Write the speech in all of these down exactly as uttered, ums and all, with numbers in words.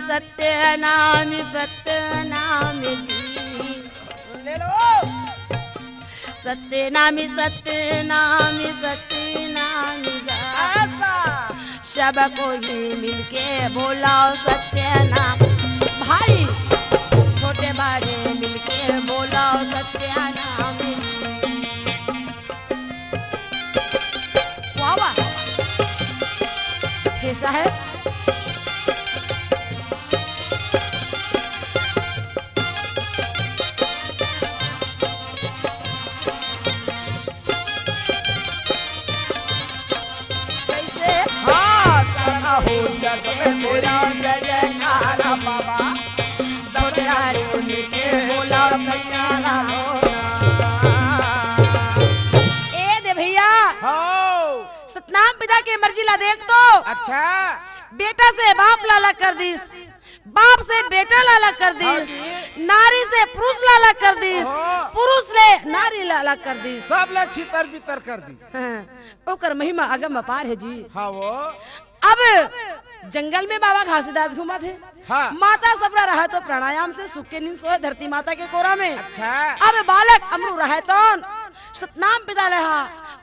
सत्यनामी, सत्यनामी जी। ले लो। सत्यनामी, सत्यनामी, सत्यनामी गा। ऐसा। सब कोई मिलके बोलाओ सत्यनाम। भाई, छोटे बड़े मिलके बोलाओ सत्यनाम। वाह, वाह। ठेसा है। कैसे? हाँ, सारा हो जग में तेरा जय जयकार बाबा। दबदारी के बोला सैया हो ना। ए दे भैया, हाँ। सतनाम पिता के मर्जी ला देख तो। अच्छा। बेटा से बाप ला अलग कर दिस, बाप से बेटा ला अलग कर हाँ दिस, जी। नारी से पुरुष ला अलग कर दिस, ओहो। पुरुष ले नारी ला अलग कर दिस। सब ला छितर बितर कर दी। हाँ, ओकर महिमा अगम अपार है जी। हाँ वो। अब जंगल में बाबा घासीदास घूमत हे। हाँ। माता सबरा रहा तो प्राणायाम से सुख के नींद सोए धरती माता के कोरा में। अच्छा। अब बालक अमरू रहा तो सतनाम पिता ले हा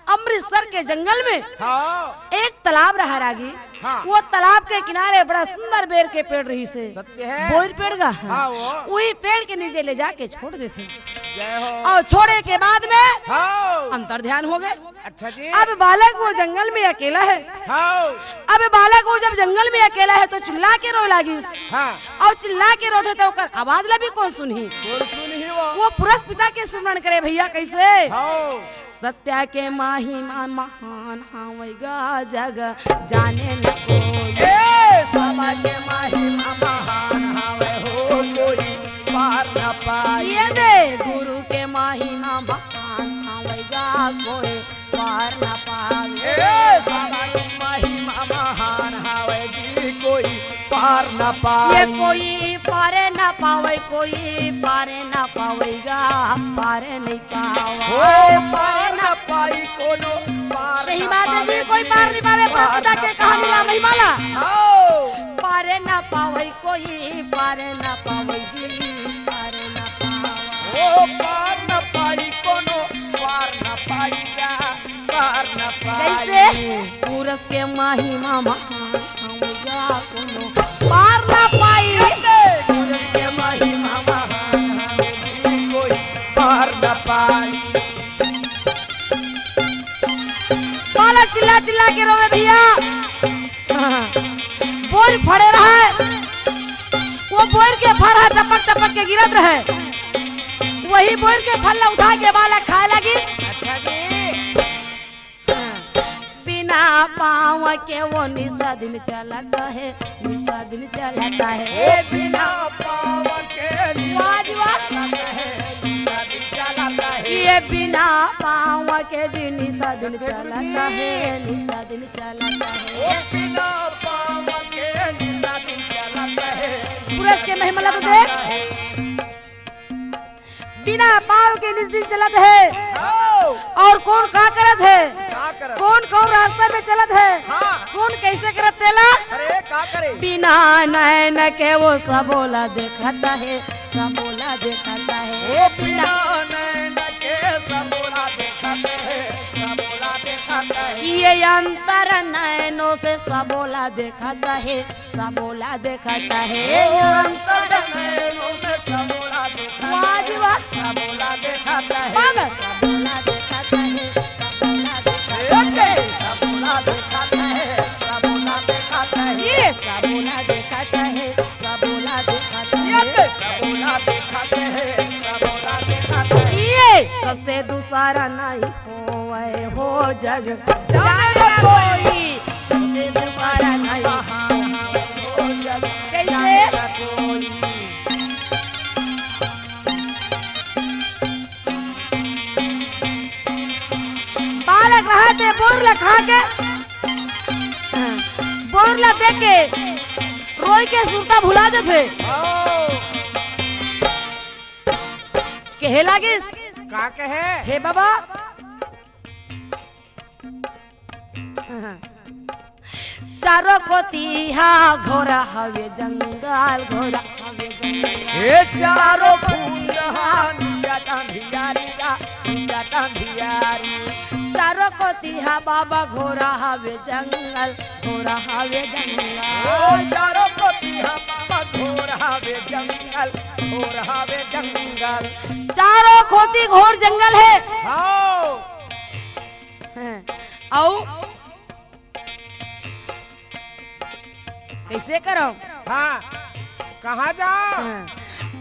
अमृतसर के जंगल में हाँ। एक तालाब रहा रागी। हाँ। वो तालाब के किनारे बड़ा सुंदर बेर के पेड़ रहिस हे। सत्य है। बोइर पेड़ गा। हाँ, वो। वही पेड़ के नीचे ले जाके छोड़ देथे। जय हो। और छोड़े के बाद में हाँ। अंतर ध्यान हो गए। अच्छा जी। अब बालक वो जंगल में अकेला है। हाँ। अब बालक वो जब जंगल में अकेला है तो चिल्ला के रोए लागिस। हाँ। और चिल्ला के रोथे तो ओकर आवाज ला भी कौन सुनही? कौन सुनही वो? वो पुरुष पिता के सुमरण करे भैया, कैसे? हाँ। सत्या के महिमा महान हावय गा जग जाने न कोई। ए, सत्या के महिमा महान हावय हो कोई पार न पाई। ये दे गुरु के महिमा महान हावय गा कोई पार न पावे। ए, सत्या के महिमा महान हावय जी कोई पार न पावे। ये कोई पार न पावे, कोई पार न पावेगा, पार नहीं पावा। ओ पार न पाई कोनो, पार सही न बात है जी, पावे कोई पार नहीं पावे, पार पिता न के कहानी ला पावे। महिमा ला। आओ। पार न पावे कोई, पार न पावे जी, पार न पावा। ओ पार न पाई कोनो, पार न पाई जा, पार न पाई। कैसे? पुरुष के महिमा महान, हम जा कोनो पार ना पाई। पुरुष के महिमा महान, हम जी कोई पार ना पाई। बालक चिल्ला चिल्ला के रोवे भैया। बोर फड़े रहे, वो बोर के फर ह टपक टपक के गिरत रहे। वही बोर के फल ला उठा के बालक खाए लगिस। अच्छा जी। बिना पाँव के वो निसा दिन चलत हे, निसा दिन चलत हे। ए बिना पाँव के निसा वाह जी वाह। दिन चलत हे, निसा दिन चलत हे। ये बिना पाँव के जी निसा दिन चलत हे, निसा दिन चलत हे। ओ बिना पाँव के निसा दिन चलत हे। पुरुष के महिमा ला तो देख। बिना पाँव के निस दिन चलत हे। आओ। और कौन का करत हे? का करत? कौन कौन रास्ता में चलत हे? हाँ। कौन कैसे करत तेला? अरे, का करे? बिना नैन के वो सबोला देखत हे, सबोला देखत हे। ओ, बिना नैन के सबोला देखत हे, सबोला देखत हे। ये अंतर नैनों से सबोला देखत हे, सबोला देखत हे। अंतर नैनों में सबोला देखत हे। वाह जी वाह। सबोला देखत हे। वाह। सबोला देखत हे, सबोला देखत हे। सबोला देखत हे, सबोला देखत हे। ये सबोला देखत हे, सबोला देखत हे। ये सबोला देखत हे, सबोला देखत हे। ये सबसे दूसरा नहीं होवे हो जग जाने कोई, ये दूसरा नहीं। कैसे? बालक रहा ते बोर ला खा के, बोर ला देख के रोई के सुरता भुला देथे। कहे लागिस, का कहे? हे बाबा, चारों कोती हा घोर हवे जंगल, घोर हवे जंगल। ए चारों खून हा नीचा टांधियारी गा, नीचा टांधियारी। चारों कोती हा बाबा घोर हवे जंगल, घोर हवे जंगल। ओ चारों कोती हा बाबा घोर हवे जंगल, घोर हवे जंगल। चारों कोती घोर जंगल हे। हाँ। हाँ। अउ कइसे करव? हाँ, कहाँ जाव? हाँ।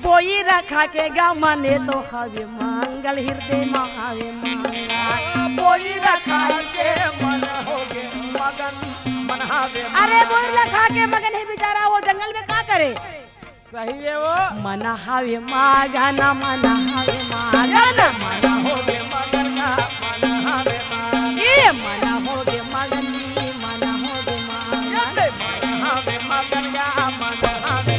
बोई रखा के गा मने तो हवे मंगल, हिरदे म हवे मंगल। हाँ, बोई रखा के मन होगे मगन, मन हवे अरे, मंगल। बोई रखा के मगन हे बिचारा, वो जंगल में का करे? सही हे वो। मन हवे मगन, मन हवे मगन। मन होगे मगन का, मन हवे मगन। ए मन होगे मगन, ए मन होगे मगन। ए मन हवे मगन का, मन हवे।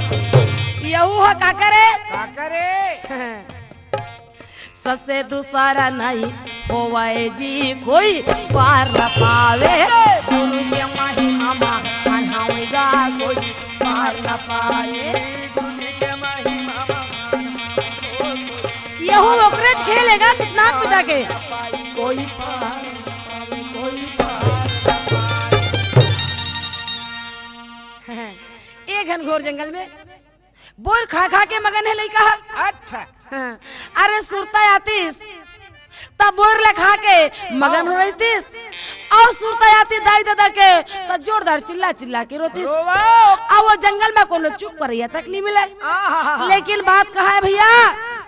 यहू ह का करे? का करे? ससे दूसरा नहीं होवय जी कोई पार न पावे। गुरु के महिमा मा अनहौई गा कोई पार न पावे। गुरु के महिमा मा यहू ओकरेच खेल हे गा, सतनाम पिता के। कोई पार न पावे, कोई पार न पावे। ए घनघोर जंगल में बोर खा खा के मगन हे लइका ह। अच्छा। हाँ। अरे सुरता आतिस त बोर ल खा के मगन हो रहितिस, अउ सुरता आतिस दाई ददा के त जोरदार चिल्ला चिल्ला के रोतिस। रोवा। अउ वो जंगल में कोनो चुप करइया तक नहीं मिले। आहा। लेकिन बात कहाँ हे भइया,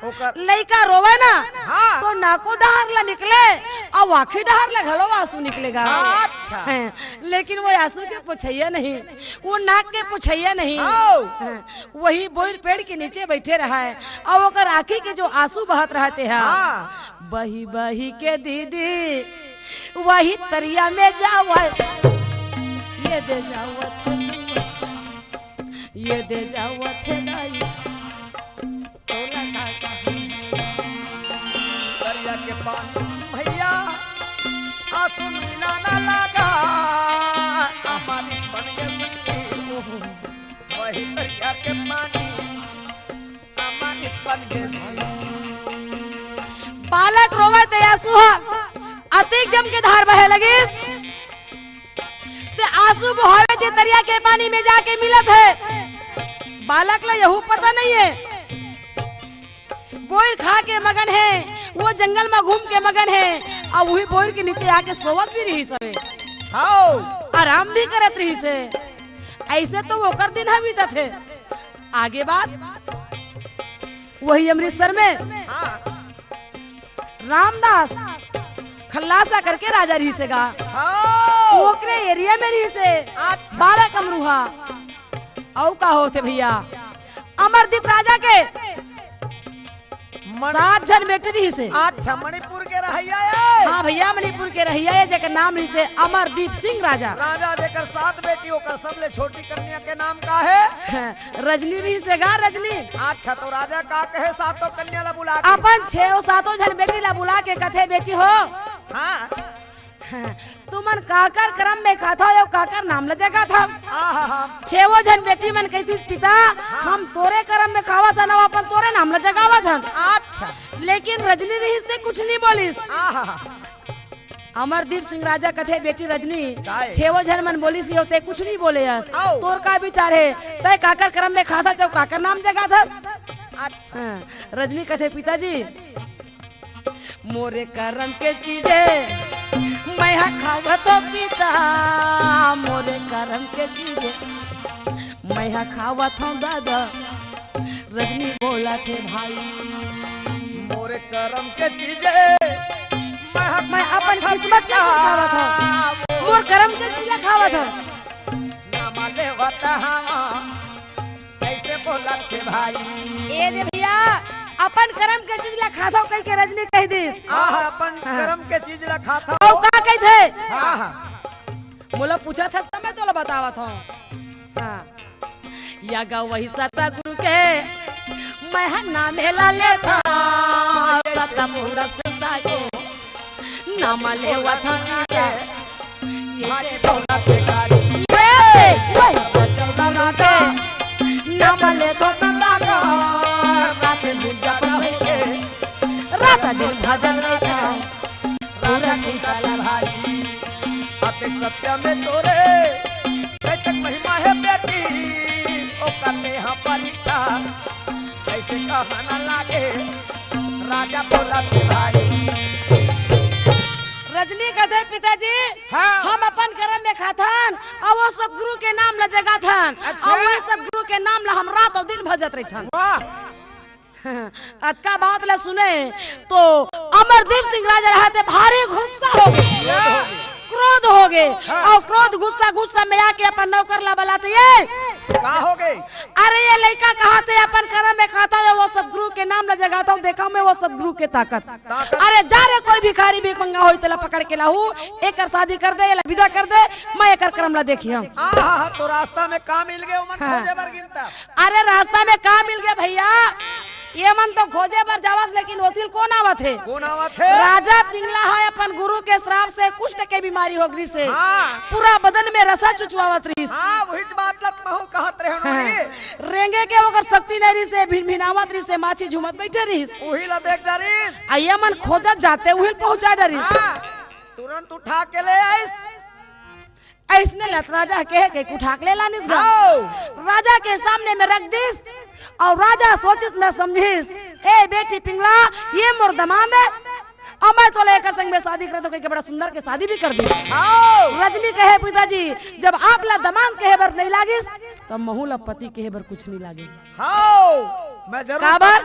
ओकर लइका रोवे ना, हाँ। तो नाको डहर ला निकले अउ आँखी डहर ला घलो आंसू निकलेगा। अच्छा। हैं, लेकिन वो आंसू के पोछइया नहीं, वो नाक के पोछइया नहीं। आओ। हैं, वही बोइर पेड़ के नीचे बइठे रहय अउ ओकर आँखी के जो आंसू बहत रहत हे, हाँ। बही बही के दीदी वही तरिया में जावत, ये दे जावत हे, ये दे जावत हे दाई। तोला का कहूँ? दरिया के पानी भइया आंसू मिला ना लगा, अमृत बन के सुनती हूँ। वही दरिया के पानी अमृत बन के सुनती। बालक रोवय ते आंसू ह अतेक जम के धार बहे लगिस। ते आंसू बोहावे ते तरिया के पानी में जाके मिलत हे। बालक ला यहू पता नहीं हे, बोइर खा के मगन हे, वो जंगल में घूम के मगन हे, अउ वही बोइर के नीचे आके सोवत भी रहिस हवे। हाँ। आराम भी करत रहिस हे। अइसे तो ओकर दिन ह बीतत हे। आगे बात वही अमृतसर में हाँ। रामदास खल्लासा करके राजा रहिस हे गा। हाँ। ओकरे एरिया में रहिस हे। अच्छा। बालक अमरूहा। अउ का होथे भइया, अमरदीप राजा के मन- सात झन बेटी रहिस हे। अच्छा, मणिपुर के रहइया हे। हाँ भइया, मणिपुर के रहइया हे, जेकर नाम रहिस हे अमरदीप सिंह राजा। राजा जेकर सात बेटी, ओकर सबले छोटी कन्या के नाम का हे? रजनी रहिस हे गा, रजनी। अच्छा, तो राजा का कहे सातों कन्या ला बुला के? अपन छेव सातों झन बेटी ला बुला के कथे, बेटी हो, हाँ। तुमन काकर करम में खाथव अउ काकर नाम ला जगाथव? आहा हा। छेवो झन बेटी मन कहितिस, पिता, हाँ। हम तोरे करम में खावत हन अउ अपन तोरे नाम ला जगावत हन। अच्छा। लेकिन रजनी रहिस ते कुछ नहीं बोलिस। आहा हा। अमरदीप सिंह राजा कथे, बेटी रजनी, काय? छेवो झन मन बोलिस यो ते कुछ नहीं बोले हस। आओ। तोर का विचार हे? तय काकर करम में खाथस अउ काकर नाम जगाथस? अच्छा। हाँ, रजनी कथे, पिताजी, मोरे करम के चीजे मैं हा खावत हूँ पिता, मोरे करम के चीजे मैं हा खावत हूँ दादा। रजनी बोलथे भाई, मोरे करम के चीजे मैं हा मैं अपन खावत हूँ किस्मत के पिता। खावत हूँ, मोर करम के चीज ला खावत हूँ। नाम लेवत हवा कइसे बोलथे भाई? ए दे भइया, अपन करम के चीज ला खाथव कहिके रजनी कहि दिस। आह, अपन हाँ। करम के चीज ला खाथव। अउ का कहिथे? हाँ, हाँ। मोला पूछत हस त मैं तोला बतावत हूँ। हाँ। या गा वही सतगुरु के मैं हा नाम ला लेथव, सतपुरुष के नाम लेवत हन। भाई बोला भिखारी। ये रात दिन भजन रहिथन। राजा कुंता भारी, अतेक सत्य में तोरे, कैसे महिमा हे बेटी, ओ करते हाँ परीक्षा, कैसे कहना लागे, राजा बोला तिवारी। रजनी कथे, पिताजी, हाँ। हम अपन करम में खाथन, अउ वो सतगुरु के नाम ला जगाथन, अच्छा। अउ वो सतगुरु के नाम ला हम रात अउ दिन भजत रहिथन। वाह। अतका बात ला सुने तो अमरदीप सिंह राजा रहते भारी गुस्सा हो गे, क्रोध हो गे, हाँ। अउ क्रोध गुस्सा, गुस्सा में आके अपन नौकर ला बलाथे, ये का हो गे? अरे ये लइका कहाथे अपन करम में खाथंव, वो सतगुरु के नाम ला जगाथंव, देखंव मैं वो सतगुरु के ताकत। ताकत। अरे जा रे, कोई भिखारी भीख मंगा होही तेला पकड़ के लाहू, एकर शादी कर दे, एला विदा कर दे, मैं एकर करम ला देखिहंव। आहा, तो रास्ता में का मिल गे ओमन हाँ। खोजे बर गिनता। अरे रास्ता में का मिल गे भइया, ये मन तो खोजे बर जावत, लेकिन ओती ल कोन आवत हे? कोन आवत हे? राजा पिंगला ह अपन गुरु के श्राप से कुष्ठ के बीमारी हो गिस हे। हाँ। पूरा बदन में रसा चुचवावत रहिस। हाँ, वहीच बात ला महूँ कहत रहेंव हाँ। नोनी। रेंगे के ओकर शक्ति नइ रहिस हे, भिनभिनावत रहिस हे, माछी झूमत बइठे रहिस। उही ला देख डरिस। अउ ये मन खोजत जाते उही ल पहुँचा डरिस। हाँ, तुरंत उठा के ले आइस। अइसने ल त राजा ह कहे के उठा के ले लानिस गा। हव। राजा के सामने में रख दिस अउ राजा सोचिस न समझिस, ए बेटी पिंगला, ये मोर दमांद हे, अउ मैं तोला एकर संग में शादी करत हंव कहिके बड़ा सुंदर के शादी भी कर दिस। हव। रजनी कहे, पिताजी, जब आप ला दमांद कहे बर नइ लागिस, त महूँ ला पति कहे बर कुछ नइ लागिस। हव, मैं जरूर काबर?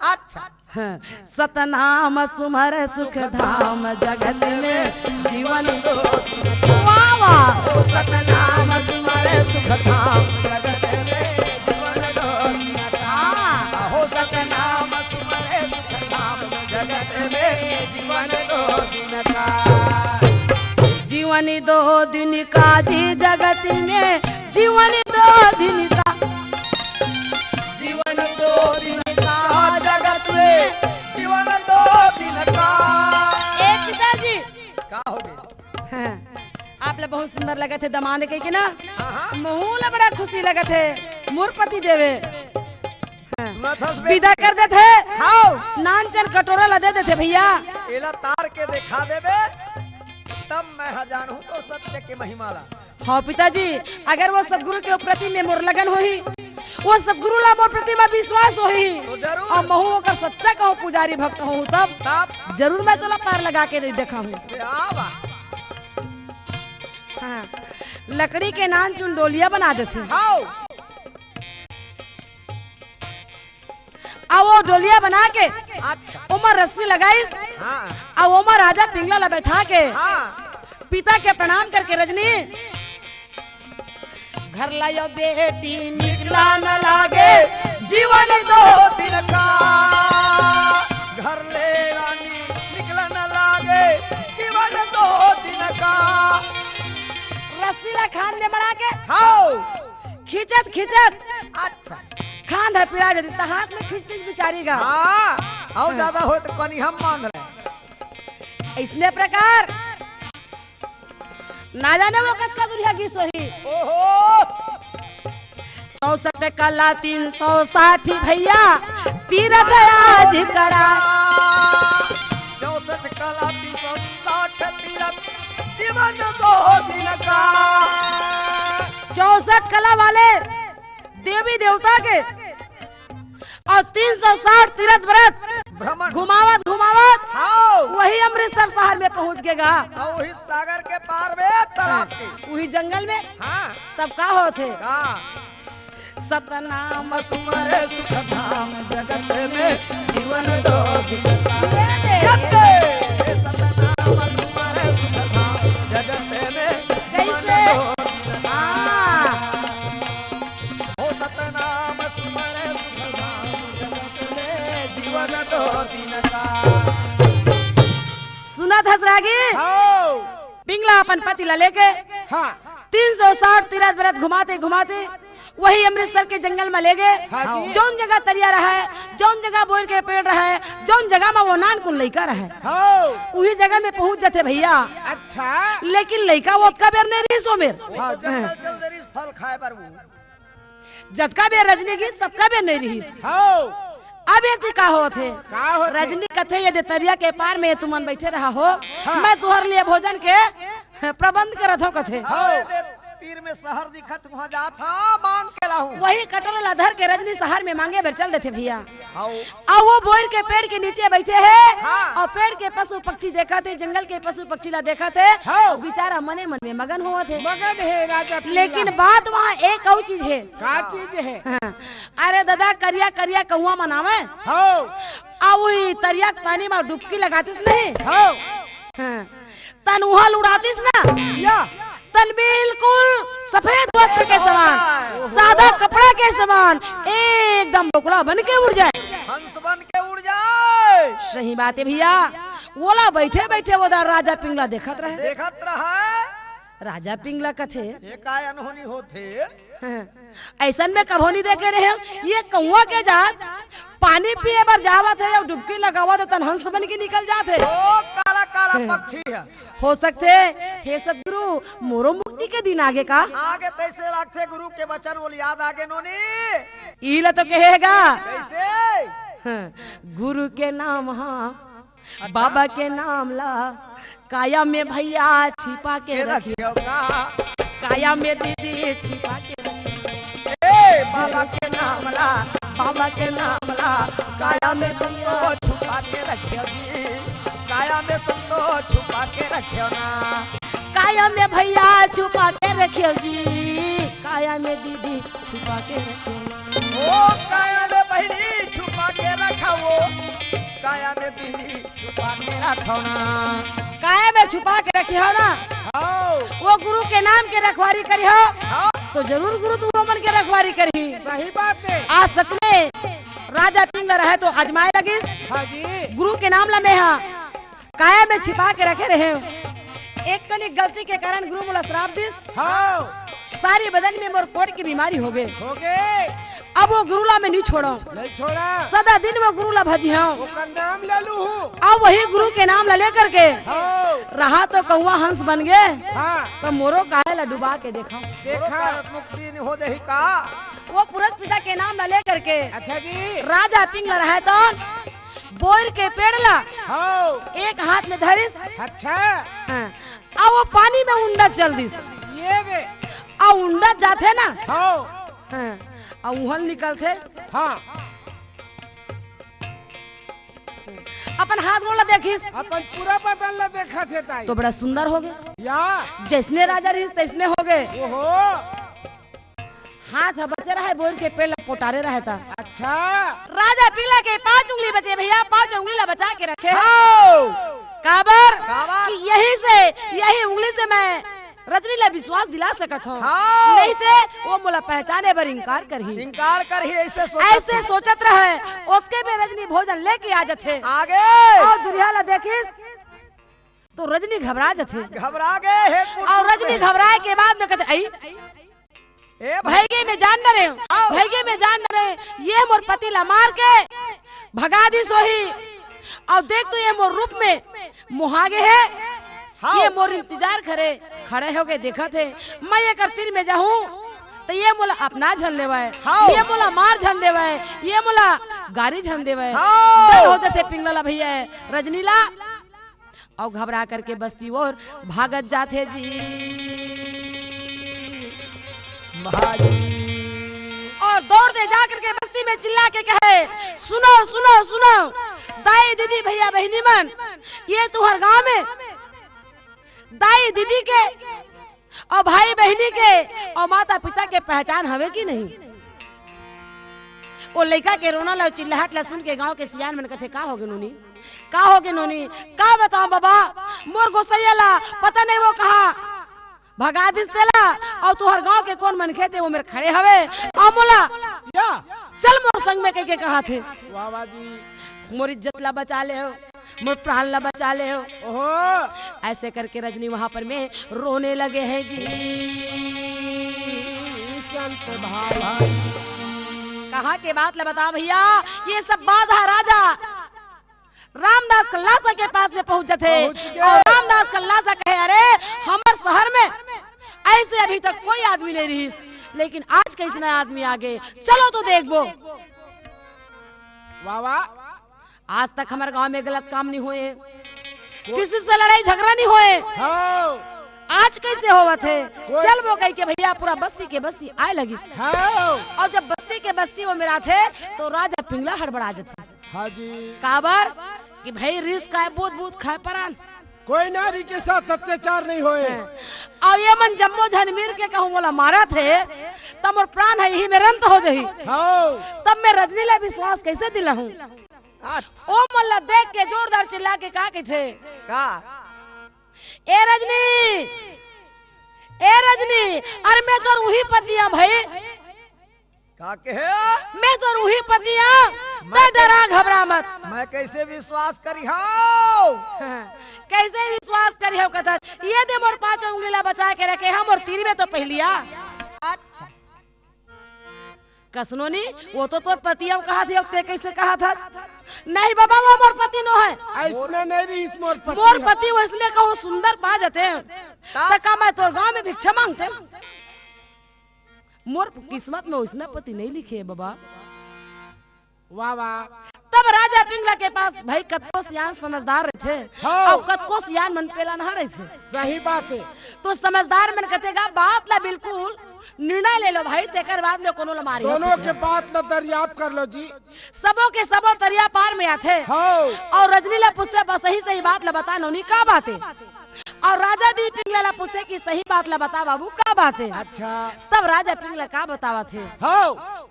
अच्छा। हाँ, सतनाम सुमर सुख धाम जगत में जीवन दो दिन का। वाह, वाह। ओ सतनाम सुमर सुख धाम जगत में जीवन दो दिन का। हाँ। हो सतनाम सुमर सुख धाम जगत में जीवन दो दिन का। जीवन दो दिन का जी जगत में जीवन दो दिन का। जीवन दो दिन का जगत में, जीवन दो दिन का। ए पिताजी। का हो गे? हाँ, आप ला बहुत सुंदर लगत हे दमांद कहिके ना। हाँ, हाँ। महूँ ला बड़ा खुशी लगत हे, मोर पति देव हे। हाँ। सुनत हस बे? विदा कर देथे। हव। नानचन कटोरा ला दे देथे भइया। एला तार के देखा देबे, तब मैं ह जानहूँ तोर सत्य के महिमा ला। हव पिताजी, अगर वो सतगुरु के प्रति में मोर लगन होही, वो सतगुरु ला मोर प्रति में विश्वास होही, तो जरूर। अउ महूँ ओकर सच्चा कहूँ पुजारी भक्त होहूँ, तब तब? जरूर मैं तोला पार लगा के देखाहूँ। क्या बात। हाँ, लकड़ी के नानचुन डोलिया बना देथे। हव। अउ वो डोलिया बना के अच्छा। ओमा रस्सी लगाइस। हाँ। अउ ओमा राजा पिंगला ला बैठा के हाँ। पिता के प्रणाम करके रजनी, घर लायो बेटी निकला न लागे जीवन दो दिन का। घर ले रानी निकला न लागे जीवन दो दिन का। रस्सी ला खांध में बड़ा के हव। खींचत खींचत अच्छा। खांध ह पिरा जतिस त हाथ में खींचतिस बिचारी गा। हाँ, अउ हाँ। ज्यादा होय त कनी हम बांध ले। अइसने प्रकार ना जाने वो कतका दुरिहा गिस होही। ओहो। चौसठ कला तीन सौ साठ भइया तीरथ आज करा। चौसठ कला तीन सौ साठ तीरथ जीवन दो दिन का। चौसठ कला वाले देवी देवता के अउ तीन सौ साठ तीरथ व्रत भ्रमण। घुमावत घुमावत हव। वही अमृतसर शहर में पहुंच गे गा। अउ वही सागर के पार में तालाब के। वही जंगल में। हाँ। तब का होथे? का? सतनाम सुमर सुख धाम जगत में जीवन दो दिन का। ये दे। जगत। सतनाम सुमर सुख धाम जगत में जीवन कैसे? दो दिन का। हाँ। हो सतनाम सुमर सुख धाम जगत में जीवन दो दिन का। सुनत हस रागी? हव। पिंगला अपन पति ला लेके हाँ। तीन सौ साठ तीरथ व्रत घुमाते घुमाते वही अमृतसर के जंगल में ले गे। हाँ जी। जौन जगह तरिया रहय, जौन जगह बोइर के पेड़ रहय, जौन जगह में वो नानकुन लइका रहय, हव। उही जगह में पहुंच जाथे भइया। अच्छा। लेकिन लइका वो ओतका बेर नइ रिहिस ओ मेर। हाँ, जंगल चल दे रिहिस फल खाए बर वो। जतका बेर रजनी गिस, ततका बेर नइ रिहिस। हव। अब ये ती का होत हे? का होत हे? रजनी कथे, "ये दे तरिया के पार में तुमन बइठे रहा हो, हाँ। मैं तुहर लिए भोजन के प्रबंध करत हंव," कथे। हाँ, ये दे तीर में सहर दिखत, वहाँ जात हंव, मांग के लाहूं। वही कटोरा ला धर के रजनी सहर में मांगे बर चल देथे भइया। हाँ। अउ वो बोइर के पेड़ के नीचे बइठे हे, हाँ। अउ पेड़ के पशु पक्षी देखत हे, जंगल के पशु पक्षी ला देखत हे, हाँ। अउ बिचारा मने मन में मगन होवत हे। मगन हे राजा पिंगला। लेकिन बात वहाँ एक अउ चीज हे। का चीज हे? हाँ। अरे ददा, करिया करिया कौआ मन आवय। हव। अउ उही तरिया के पानी म डुबकी लगातिस नहीं। हव। हाँ। तन उहाँ ल उड़ातिस ना। या। तन बिल्कुल सफेद वस्त्र के समान, ओहो। सादा कपड़ा के समान, एकदम बोकला बन के उड़ जाय। हंस बन के उड़ जाय। सही बात हे भइया। ओला बइठे बइठे वो दर राजा पिंगला देखत रहय। देखत रहय। राजा पिंगला कथे, "ये काय अनहोनी होथे?" हाँ। अइसन में कभो नइ देखे रहेंव। ये कौआ के जात, पानी पिए बर जावत हे अउ डुबकी लगावत हे, तन हंस बन के निकल जात हे। ओ, काला, काला हम्म। पक्षी हे। हो सकथे, हे सतगुरु, मोरो मुक्ति के दिन आगे का? आगे तइसे लागथे गुरु के बचन, ओला याद आगे नोनी। इही ला तो कहे हे गा। कइसे? हाँ, गुरु के नाम हा अच्छा। बाबा के नाम ला काया में भइया छिपा के के रखियो। रखियो का? काया में दीदी छिपा के रखियो। ए, बाबा के नाम ला, बाबा के नाम ला, काया में संतोष छुपा के रखियो जी, काया में संतोष छुपा के रखियो ना। काया में भइया छुपा के रखियो जी, काया में दीदी छुपा के रखियो ना। ओ, काया में बहिनी छुपा के रखा वो, काया में दीदी छुपा के रखो ना। काया में छुपा के रखिहो ना। हाँ। वो गुरु के नाम के रखवारी करिहो, हाँ। तो जरूर गुरु तुमन के रखवारी करही। सही बात हे। आज सच में राजा पिंगला रहे तो आजमाए लगिस। हाँ जी। गुरु के नाम ला मैं हा काया में छिपा के रखे रहेंव। एक कनी गलती के कारण गुरु मोला श्राप दिस। हाँ। सारी बदन में मोर कोढ़ के बीमारी होगे। होगे। अब वो गुरु ला मैं नइ छोड़ंव। नइ छोड़ा। सदा दिन वो गुरु ला भजिहंव। ओकर नाम ले लूहू। अब वही गुरु के नाम ला लेकर के हाँ। रहा तो कौआ हंस बन गे। हाँ। तो मोरो काया ला डुबा के देखंव। देखा। मोरो काया मुक्ति नइ हो जाही का? वो पुरत पिता के नाम ला लेकर के अच्छा जी। राजा पिंगला रहे तो बोइर के पेड़ ला हाँ। एक हाथ में धरिस। अच्छा। हाँ। अउ वो पानी में उंडा चल दिस। ये दे। अउ उंडा जाथे ना। हाँ। हाँ। अउ उहल निकलथे। हाँ। अपन हाथ गोड़ ला देखिस। अपन पूरा बदन ला देखत हे ताई। तो बड़ा सुंदर होगे। या। जइसने राजा रहिस तइसने होगे। ओहो। हाथ ह बचे रहे, बोइर के पेड़ ला पोटारे रहे ता। अच्छा। राजा पिंगला के पांच उंगली बचे भइया, पांच उंगली ला बचा के रखे। हाँ। काबर? काबर? कि यही से, यही उंगली से मैं रजनी ला विश्वास दिला सकत हंव। हाँ। नहीं ते वो मोला पहचाने बर इंकार करही। इंकार करही, अइसे सोचत अइसे सोचत रहे, ओतके में रजनी भोजन लेके आ जाथे। आगे। अउ दुरिहा ला देखिस, तो रजनी घबरा जाथे। घबरा गे हे कुकुर अउ रजनी में। घबराए के बाद में कथे, "अई, ए भाई। भइगे में जान डरे, आओ। भइगे में जान डरे, ये मोर पति ला मार के भगा दिस होही। अउ देख तो ये मोर रूप में मोहा गे हे, हाँ। ये मोर इंतजार करे खड़े होके देखत हे। मैं एकर तीर में जाहूं, त ये मोला अपना झन लेवय, हाँ। ये मोला मार झन देवय, ये मोला गारी झन देवय।" हाँ। डर हो जाथे पिंगला ला भइया, रजनी ला। अउ घबरा करके बस्ती ओर भागत जाथे जी। भाई। अउ दौड़ते जा करके बस्ती में चिल्ला के कहे, "सुनो, सुनो, सुनो, दाई, दीदी, भइया, बहिनी मन, ये तुंहर गांव में दाई, दीदी के अउ भाई बहिनी के अउ माता पिता के पहचान हवे कि नहीं?" ओ लइका के रोना ला, चिल्लाहट ला सुन के गांव के सियान मन कथे, "का होगे नोनी? का होगे नोनी? का बतांव बबा, मोर गोसइया ला पता नहीं वो कहां भगा दिस तेला, अउ तुंहर गांव के कोन मनखे ते वो मेर खड़े हवे, अउ मोला या। चल मोर संग में," कहिके कहाथे। वाह, वाह जी। मोर इज्जत ला बचा ले हो, मोर प्राण ला बचा ले हो। ओहो। अइसे करके रजनी वहां पर में रोने लगे हे जी। संत भाई। कहां के बात ला बतांव भइया, ये सब बात ह राजा रामदास कल्लासा के पास में पहुंच जाथे। पहुंच गे। अउ रामदास कल्लासा कहे, "अरे, हमर सहर में अइसे अभी तक कोई आदमी नहीं रहिस, लेकिन आज कइसना आदमी आगे, चलो तो देखबो।" वाह, वाह। आज तक हमर गांव में गलत काम नहीं होए, किसी से लड़ाई झगड़ा नहीं होए। हाँ। आज कैसे होवत हे? कोई चल वो कह के भैया पूरा बस्ती के बस्ती आए लगिस। हाँ। और जब बस्ती के बस्ती वो मेरा थे तो राजा पिंगला हड़बड़ा जथे। हाँ जी। काबर कि भाई रिस काय बूत बूत खाए परान। कोई नारी के साथ अत्याचार नहीं होए। हाँ। अब ये मन जम्मो झन मिल के कहूँ मोला मारत हे, त मोर प्राण हे इही मेर अंत हो जही। हाँ। तब मैं रजनी ला विश्वास कैसे दिलाहूँ? अच्छा। ओ मन ला देख के जोरदार चिल्ला के का कहिथे? का? ए रजनी, ए रजनी, अरे मैं तोर उही पति आं भाई। का कहे? मैं तोर उही पति आं, मैं त डरा घबरा मत। मैं कैसे विश्वास करिहौं? हाँ, कैसे विश्वास करिहौं कहत हस? ये दे मोर पांच उंगली ला बचा के रखे हंव, मोर तीर में तो पहिली आ। अच्छा। कस नोनी, वो तो तोर पति आं कहत हे, ते कैसे कहत हस? नहीं बाबा, वो मोर पति नो हे। अइसने नहीं रहिस मोर पति मोर ह। पति वइसने कहूँ सुंदर पा जाते, ता? त का मैं तोर गांव में भिक्षा मांगते? मोर किस्मत में वइसना पति नहीं लिखे हे बाबा। वाह, वाह। तब राजा पिंगला के पास भाई कतको सियान समझदार रहिथे, हाँ। अउ कतको सियान मन पेलनहा रहिथे। सही बात हे। तो समझदार मन कथे गा, बात ला बिल्कुल निर्णय ले लो भाई, तेकर बाद में कोनो ला मारिहव दोनों पीटिहव। के बात ला दरियाप कर लो जी। सबो के सबो तरिया पार में आथे। हाँ। अउ रजनी ला पूछथे, बस सही सही बात ला बता नोनी, का बात हे? अउ राजा भी पिंगला ला पूछथे कि सही बात ला बता बाबू, का बात हे? अच्छा। तब राजा पिंगला का बतावत हे? हाँ।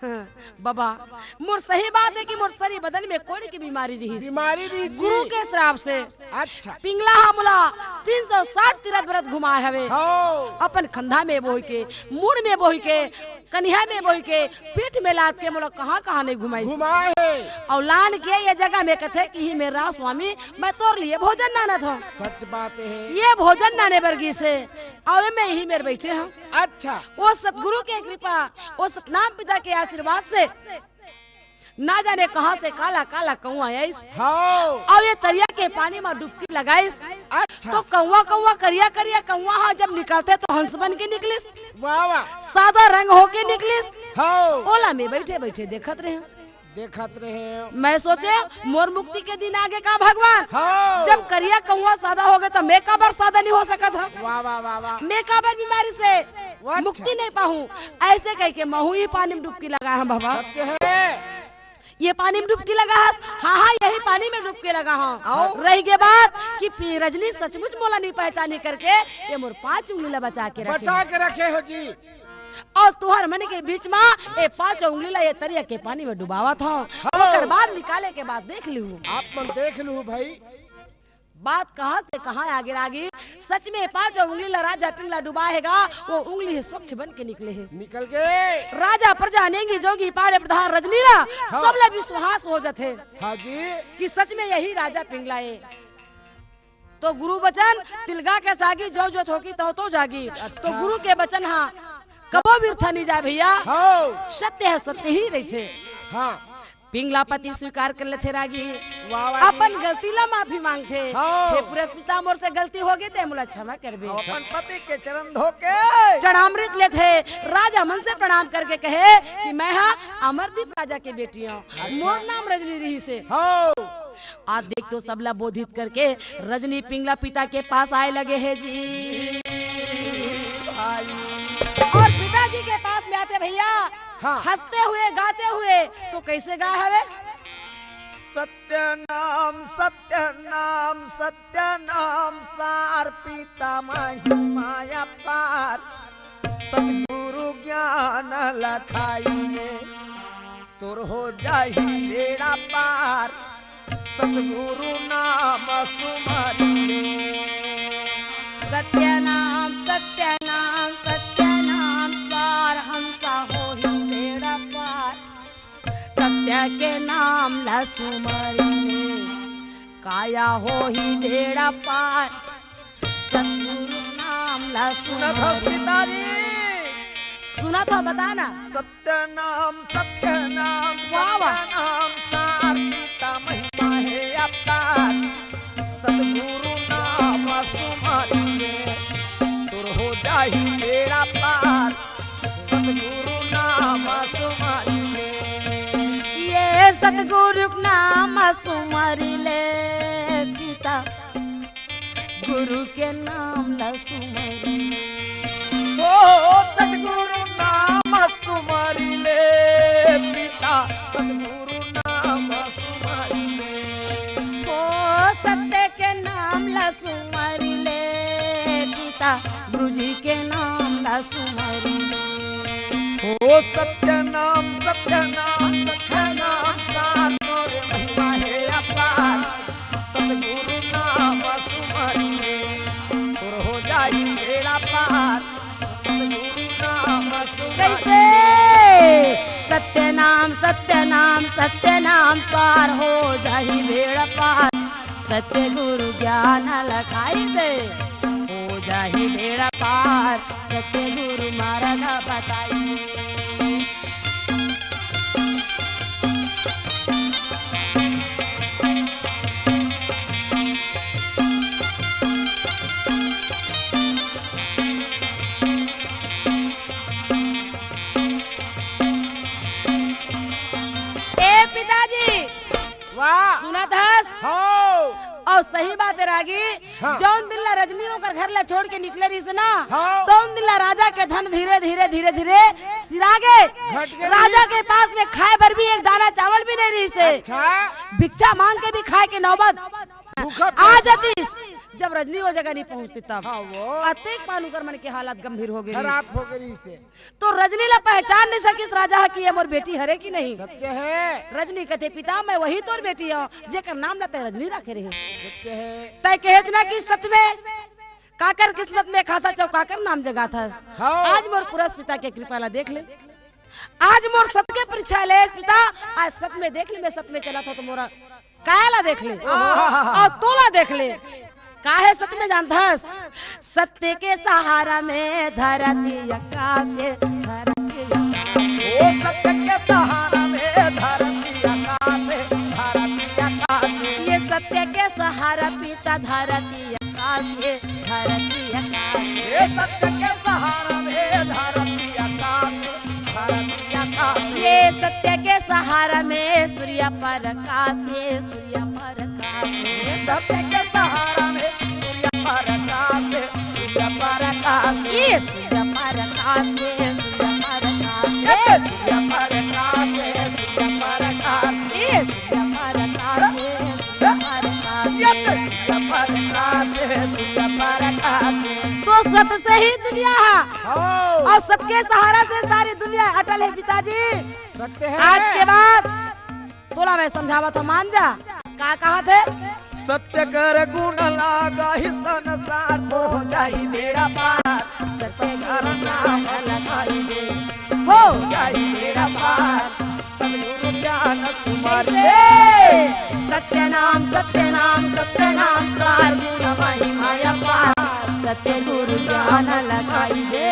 हाँ, बाबा, मोर सही बात हे कि मोर सरी बदन में कोढ़ के बीमारी रहिस। बीमारी रहिस जी। गुरु के श्राप से। अच्छा। पिंगला ह मोला तीन सौ साठ तीरथ व्रत घुमाए हवे। हाँ। अपन खंधा में बोहि के, मुड़ में बोहि के, कनिहा में बोहि के, पीठ में लाद के मोला कहाँ-कहाँ नहीं घुमाइस। घुमाए हे। अउ लान के ये जगह में कथे कि इही मेर रह स्वामी, मैं तोर लिए भोजन लानत हंव। सच बात हे। ये भोजन लाने बर गिस हे, अउ मैं इही मेर बइठे हंव। अच्छा। वो सतगुरु के कृपा, वो सतनाम पिता के आशीर्वाद से ना जाने कहाँ से काला काला कौआ आइस। हाँ। अउ ये तरिया के पानी में डुबकी लगाइस। अच्छा। तो कौआ, कौआ, करिया करिया कौआ ह जब निकलथे तो हंस बन के निकलिस। वाह, वाह। सादा रंग होके निकलिस। हाँ। ओला मैं बइठे बइठे देखत रहेंव। देखत रहेंव। मैं सोचेंव, मोर मुक्ति के दिन आगे का भगवान? हाँ। जब करिया कौआ सादा होगे, त मैं काबर सादा नहीं हो सकत हंव? वाह, वाह, वाह, वाह। मैं काबर बीमारी से वाह, अच्छा। मुक्ति नहीं पाहूं? अइसे कहिके महूं इही पानी में डुबकी लगाए हंव बाबा। सत्य हे। ये पानी में डुबकी लगा हस? हाँ, हाँ, यही पानी में डुबकी लगा हंव। आओ। रहि गे बात कि पी-, रजनी सचमुच मोला नहीं पहचानी करके ये मोर पांच उंगली ला बचा के रखे। बचा के रखे हो जी। अउ तुहर मन के बीच म ए पांच उंगली ला ये तरिया के पानी में डुबावत हंव। हाँ। ओकर बाद निकाले के बाद देख लिहू। आप मन देख लिहू भाई। बात कहाँ से कहाँ आगे लागी। सच में पांच उंगली ला राजा पिंगला डुबाए हे गा, वो उंगली ही स्वच्छ बन के निकले हे। निकल गे। राजा प्रजा नेंगी जोगी पाड़े प्रधान रजनी ला, हाँ। सब ला विश्वास हो जाथे हाँ जी। कि सच में यही राजा पिंगला हे। तो गुरु बचन, तिलगा के सागी, जो जो थोकी तव तो जागी। अच्छा। तो गुरु के बचन हा कबो बिरथा नहीं जाए भैया। हाँ। सत्य हे, सत्य ही रहिथे। हाँ। पिंगला पति स्वीकार कर लेथे रागी। वाह, वाह जी। अपन गलती ला माफी मांगथे। हाँ। हे पुरस पिता, मोर से गलती होगे ते मोला क्षमा करबे। अपन पति के चरण धोके। चरणामृत लेथे, राजा मन से प्रणाम करके कहे कि मैं हा अमरदीप राजा के बेटी हंव। अच्छा। मोर नाम रजनी रहिस हे। हाँ। आज देख तो सबला बोधित करके रजनी पिंगला पिता के पास आए लगे हे जी। भाई। अउ पिताजी के पास में आथे भैया, हाँ। हंसते हुए, गाते हुए, तो कैसे गाए हवे? सत्य नाम, सत्य नाम, सत्य नाम सार, पिता महिमा अपार, सतगुरु ज्ञान लखाई रे। तोर हो जाही बेड़ा पार, सतगुरु नाम सुमरि ले। सत्य नाम, सत्य नाम, सत्य नाम सार, हमका होही बेड़ा पार। सत्य के नाम ला सुमरि ले, काया होही बेड़ा पार। सतगुरु नाम ला सुनत हस सुमरि पिताजी? सुनत हो, बता ना। सत्य नाम, सत्य नाम, वाह, वाह। सत्य नाम सार, पिता महिमा हे अपार। सतगुरु नाम सुमरि ले, तोर हो जाही बेड़ा पार। सतगुरु नाम सुमरि ले। ये सतगुरु सुमरि ले पिता, गुरु के नाम ला सुमरि ले। ओ सतगुरु नाम सुमरि ले पिता, सतगुरु नाम सुमरि ले। ओ सत्य के नाम ला सुमरि ले पिता, गुरु जी के नाम ला सुमरि ले। ओ सत्य नाम, सत्य नाम, सत्य नाम, सार तोर महिमा हे अपार। सतगुरु नाम सुमरि ले, तोर हो जाई बेड़ा पार। सतगुरु नाम सुमरि कैसे? ले। सत्य नाम, सत्य नाम, सत्य नाम, सार हो जाई बेड़ा पार। सत्य गुरु ज्ञान लखाई दे, हो जाई बेड़ा पार। सत्य गुरु मार्ग बताई। ए पिताजी, वाह। सुनत हस? हव। अउ सही बात हे रागी, हाँ। जौन दिन ला रजनी ओकर घर ला छोड़ के निकले रहिस ना, हाँ। तौन दिन ला राजा के धन धीरे, धीरे, धीरे, धीरे सिरा गे। घट गे राजा रहिस। के पास में खाए बर भी एक दाना चावल भी नहीं रहिस हे। अच्छा। भिक्षा मांग के भी खाए के नौबत भूखा आ प्यासा। जातिस। जब रजनी वो जगह नहीं पहुंचती तब हाँ, वो। अतेक पान उकर मन के हालत गंभीर हो गे रहिस। खराब हो गे रहिस हे। तो रजनी ला पहचान नहीं सकिस राजा ह कि ये मोर बेटी हरे कि नहीं। सत्य हे। रजनी कथे, "पिता, मैं वही तोर बेटी हूँ, जेकर नाम ला तैं रजनी राखे रहे।" सत्य हे। तैं कहेच ना कि सत में काकर किस्मत में खासा चौकाकर नाम जगाथस। हाँ। आज मोर पुरस पिता के कृपा ला देख ले, आज मोर सत के परीक्षा ले पिता, आज सत में देख ले, मैं सत में चलत हूँ तो मोरा काया ला देख ले आहा। अउ तोला देख ले। काहे सत में जानथस? सत्य के सहारा में धरती आकाश हे, धरती आकाश हे। ओ सत्य के सहारा में धरती आकाश हे, धरती आकाश हे। ये सत्य के सहारा पिता धरती आकाश हे, धरती आकाश हे। ये सत्य के सहारा में धरती आकाश हे, धरती आकाश हे। ये सत्य के सहारा में सूर्य प्रकाश हे, सूर्य प्रकाश हे। सत्य के सहारा में सूर्य प्रकाश हे, सूर्य प्रकाश हे। ये सूर्य प्रकाश हे, सूर्य प्रकाश हे। ये सूर्य प्रकाश हे, सूर्य प्रकाश हे। ये सूर्य प्रकाश हे, सूर्य प्रकाश हे। ये सूर्य प्रकाश हे, सूर्य प्रकाश हे। तो सत से ही दुनिया हे। हाँ। अउ सत के सहारा से सारी दुनिया अटल हे पिताजी। सत्य हे। आज के बाद तोला मैं समझावत हूँ, मान जा। का कहत हे? सत्य कर गुण लागा ही संसार, तोर हो जाही बेड़ा पार। सत्य कर नाम लगाई दे, हो जाही बेड़ा पार। सतगुरु ज्ञान सुमरि ले। सत्य नाम, सत्य नाम, सत्य नाम, सार गुण महिमा अपार। सत्य गुरु ज्ञान लगाई दे,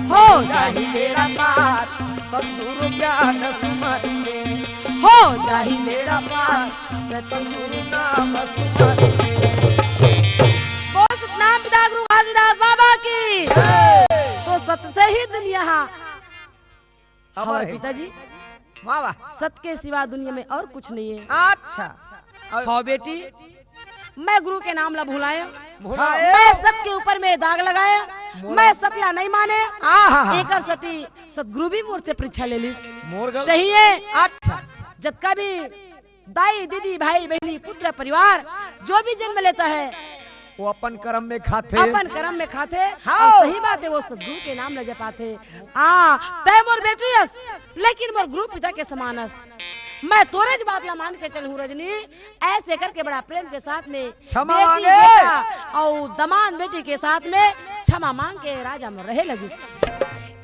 हो जाही बेड़ा पार। सतगुरु ज्ञान सुमरि ले, हो जाही बेड़ा पार। सतगुरु नाम सुमरि ले। बोल सतनाम पिता गुरु घासीदास बाबा की। जय। तो सत से ही दुनिया हा। अमर हमारे हे। पिताजी, वाह, वाह। सत के सिवा दुनिया में और कुछ नहीं है। अच्छा। और हाँ बेटी, मैं गुरु के नाम ला भुलाया, भुलाया। मैं सत के ऊपर में दाग लगाया, मोर मैं सत ला नहीं माने। आहा। एकर सती सतगुरु भी मोर से परीक्षा ले लिस। मोर गल- सही है। अच्छा। जतका भी दाई, दीदी, भाई, बहिनी, पुत्र, परिवार, जो भी जन्म लेता है, वो अपन कर्म में खाथे। अपन कर्म में खाथे। हाँ। अउ सही बात हे, वो सतगुरु के नाम ल जपाथे। आ, तैं मोर बेटी अस, लेकिन मोर गुरु पिता के समान अस। मैं तोरेच बात ला मान के चलहूँ रजनी। ऐसे करके बड़ा प्रेम के साथ में क्षमा बेटी मांगे। बेटा अउ दमांद बेटी के साथ में क्षमा मांग के राजा में रहे लगिस।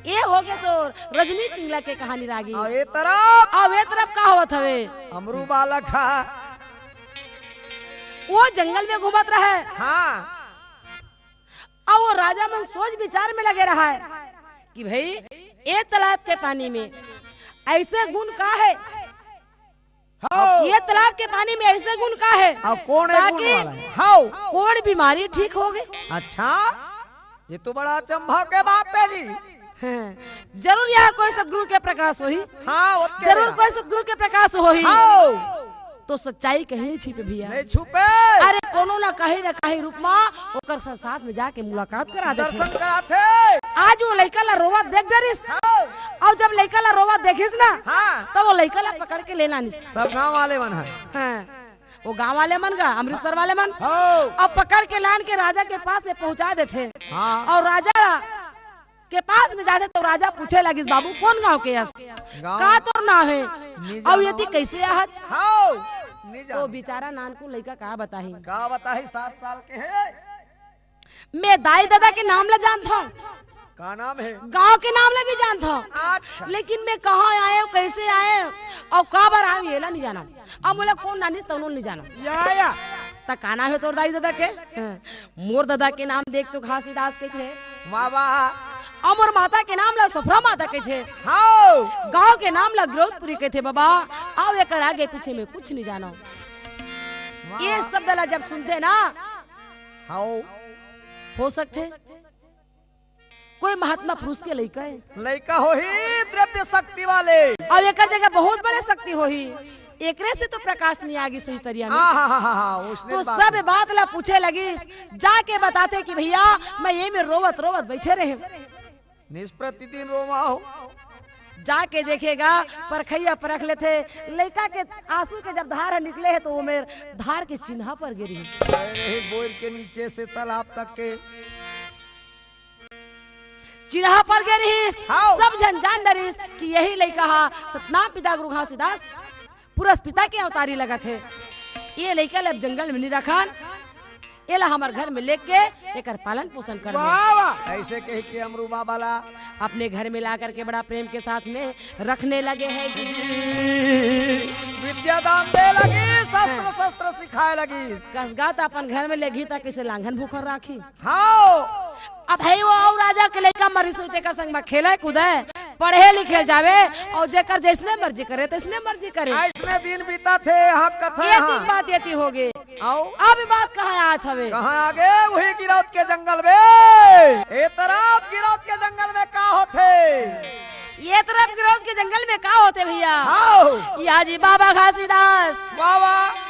ये हो गे तो रजनी पिंगला के कहानी रागी। अउ ए तरफ? अउ ए तरफ का होवत हवे? अमरू बालक हा। वो जंगल में घूमत रहे। हाँ। अउ वो राजा मन सोच विचार में लगे रहा है कि भाई, ए तालाब के पानी में ऐसे गुण का है? हाँ। ये तालाब के पानी में ऐसे गुण का है? अउ कोन ए गुण ताकि वाला हे? हाँ। कोन बीमारी ठीक हो गे? अच्छा, ये तो बड़ा अचंभा के बात हे जी। हाँ, जरूर यहाँ कोई सतगुरु के प्रकाश होही। हाँ, ओतके जरूर बेरा। कोई सतगुरु के प्रकाश होही। हाँ। तो सच्चाई कहीं नहीं छिपे भैया। नहीं छुपे। अरे कोनो ना कहीं ना कहीं रूप मा ओकर सा-, साथ में जाके मुलाकात करा देथे। दर्शन कराथे। आज वो लइका ला रोवत देख डरिस। हाँ। अउ जब लइका ला रोवत देखिस ना, हाँ। तब वो लइका ला पकड़ के ले लानिस। सब गांव वाले मन हे। हाँ। वो गांव वाले मन गा, अमृतसर वाले मन। हाँ। अब पकड़ के लान के राजा के पास में पहुंचा देथे। हाँ। अउ राजा के पास में जाथे तो राजा पूछे लगिस, "बाबू, कोन गांव के हस? गांव का तोर नाम हे? नहीं अउ जानव। एती कइसे आहच?" हाव, नहीं तो जानव। बेचारा नानकुन लइका का बताही? का बताही, सात साल के हे। मैं दाई ददा के नाम ला जानथंव। का नाम हे? गांव के नाम ला भी जानथंव। अच्छा। लेकिन मैं कहां आएंव, कइसे आएंव अउ काबर आएंव, एला नहीं जानंव। अब मोला कोन लानिस तउनो ल नहीं जानंव। या, या। त का नाम हे तोर दाई ददा के? हाँ। मोर ददा के नाम देख तो घासीदास कहिथे। वाह, वाह। अउ मोर माता के नाम ला सफरा माता कहिथे। हाव। गांव के नाम ला गिरौदपुरी कहिथे बाबा। अउ एकर आगे पीछे में कुछ नहीं जानंव। वाह। ये शब्द ला जब सुनथे ना, हाव। हो सकथे कोई महात्मा पुरुष के लइका हे। लइका होही द्रव्य शक्ति वाले। अउ एकर जगह बहुत बड़े शक्ति होही। एकरे से तो प्रकाश नहीं आगिस उही तरिया में। आहा, हा, हा, हा, उसने तो बात सब हे। बात ला पूछे लगिस, जाके बताथे कि भैया, मैं ये में रोवत रोवत बइठे रहेंव। निस प्रतिदिन रोवा हो। जाके देखे गा, परखइया परख लेथे, लइका के आंसू के जब धार ह निकले हे, तो वो मेर धार के चिन्हा पर गे रिहिस। अरे, बोर के नीचे से तालाब तक के चिन्हा पर गे रिहिस। हाव। सब झन जान डरिस कि यही लइका ह सतनाम पिता गुरु घासीदास पुरस पिता के अवतारी लगत हे। ये लइका ल अब जंगल में नहीं रखन, एला हमर घर में लेके एकर पालन पोषण करबे। वाह, वाह। ऐसे कह के अमरू बाबा ला अपने घर में ला करके बड़ा प्रेम के साथ में रखने लगे हैं जी। विद्या दान दे लगी, शस्त्र हाँ। शस्त्र सिखाए लगी। कसगा त अपन घर में लेगी त कइसे लांघन भूखर राखी। हाव। अब हे वो अउ राजा के लइका मरिस तेकर संग में खेले कूदे, पढ़े लिखे जावे, अउ जेकर जइसने मर्जी करे, तइसने मर्जी करे। अइसने दिन बीतत हे, हाँ, कथा ये हाँ। तीन बात एती होगे। अउ? अब बात कहाँ आत हवे? कहाँ आगे? उही गिरौद के जंगल में। ए तरफ गिरौद के जंगल में का होथे? ये तरफ गिरौद के जंगल में का होथे भैया? हाव। या जी बाबा घासीदास। वाह, वाह।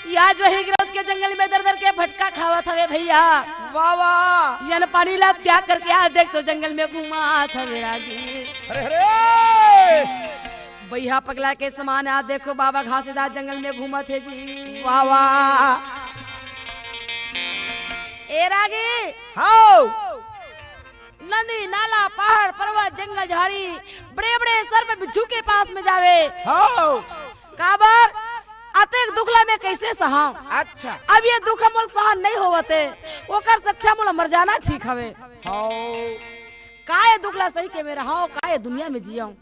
या जो ही गिरौद के जंगल में दर दर के भटका खावत हवे भैया। वाह, वाह। यन पानी ला त्याग करके आ देख तो जंगल में घूमत हवे रागी। अरे, अरे। बइहा पगला के समान आ देखो बाबा घासीदास जंगल में घूमत हे जी। वाह, वाह। ए रागी। हाव। नदी, नाला, पहाड़, पर्वत, जंगल, झाड़ी, बड़े-बड़े सर्प बिच्छू के पास में जावे। हाव। काबर? अतेक दुख ला मैं कइसे सहांव? अच्छा। अब ये दुख मोला सहन नहीं होवत हे, ओकर से अच्छा मोला मर जाना ठीक हवे। हाव। का ये दुख ला सही के मैं रहंव, का ये दुनिया में जियंव?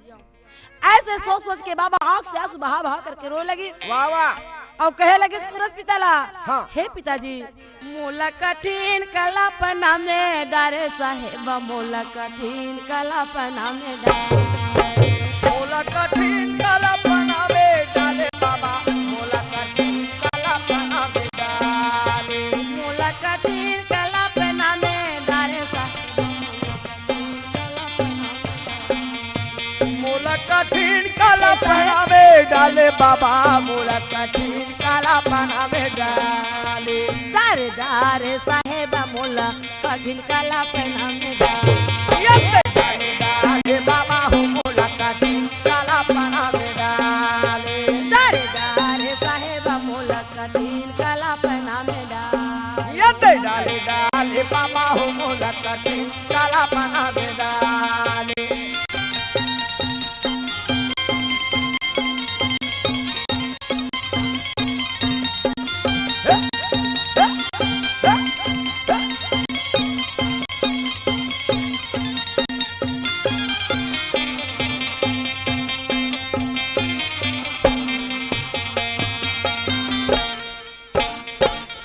ऐसे सोच सोच के बाबा आंख से आंसू बहा बहा करके रोए लगिस। वाह, वाह। अउ कहे लगिस पुरस पिता ला, हाँ। हे पिताजी, मोला कठिन कल्पना में डारे साहेब, मोला कठिन कल्पना में डारे। मोला कठिन कल्पना में डारे बाबा, मोला कठिन कल्पना में डारे। मोला कठिन कल्पना में डारे साहेब, मोला कठिन कल्पना में डारे। मोला कठिन कल्पना में डाले बाबा, मोला कठिन कल्पना में डाले। डारे, डारे साहेब मोला कठिन कल्पना में डाले। ये ते डारे, डारे बाबा हो मोला कठिन कल्पना में डाले। डारे, डारे साहेब मोला कठिन कल्पना में डाले। ये ते डारे, डारे बाबा हो मोला कठिन कल्पना में डाले।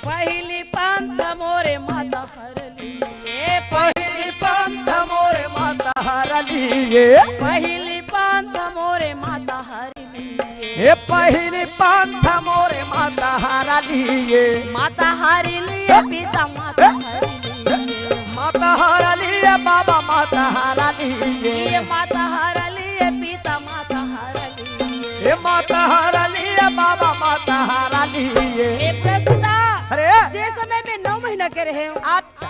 पहिली पंथ मोरे माता हरली ये, पहिली पंथ मोरे माता हरली ये। पहिली पंथ मोरे माता हरली ये। ए पहिली पंथ मोरे माता हरली ये। माता हरली ये पिता माता हरली ये। माता हरली ये बाबा माता हरली ये। ये माता हरली ये पिता माता हरली ये। ए माता हरली ए बाबा, माता हरली ए। ए प्रस्तुता, अरे। जे समय में नौ महीना के रहे हो। अच्छा।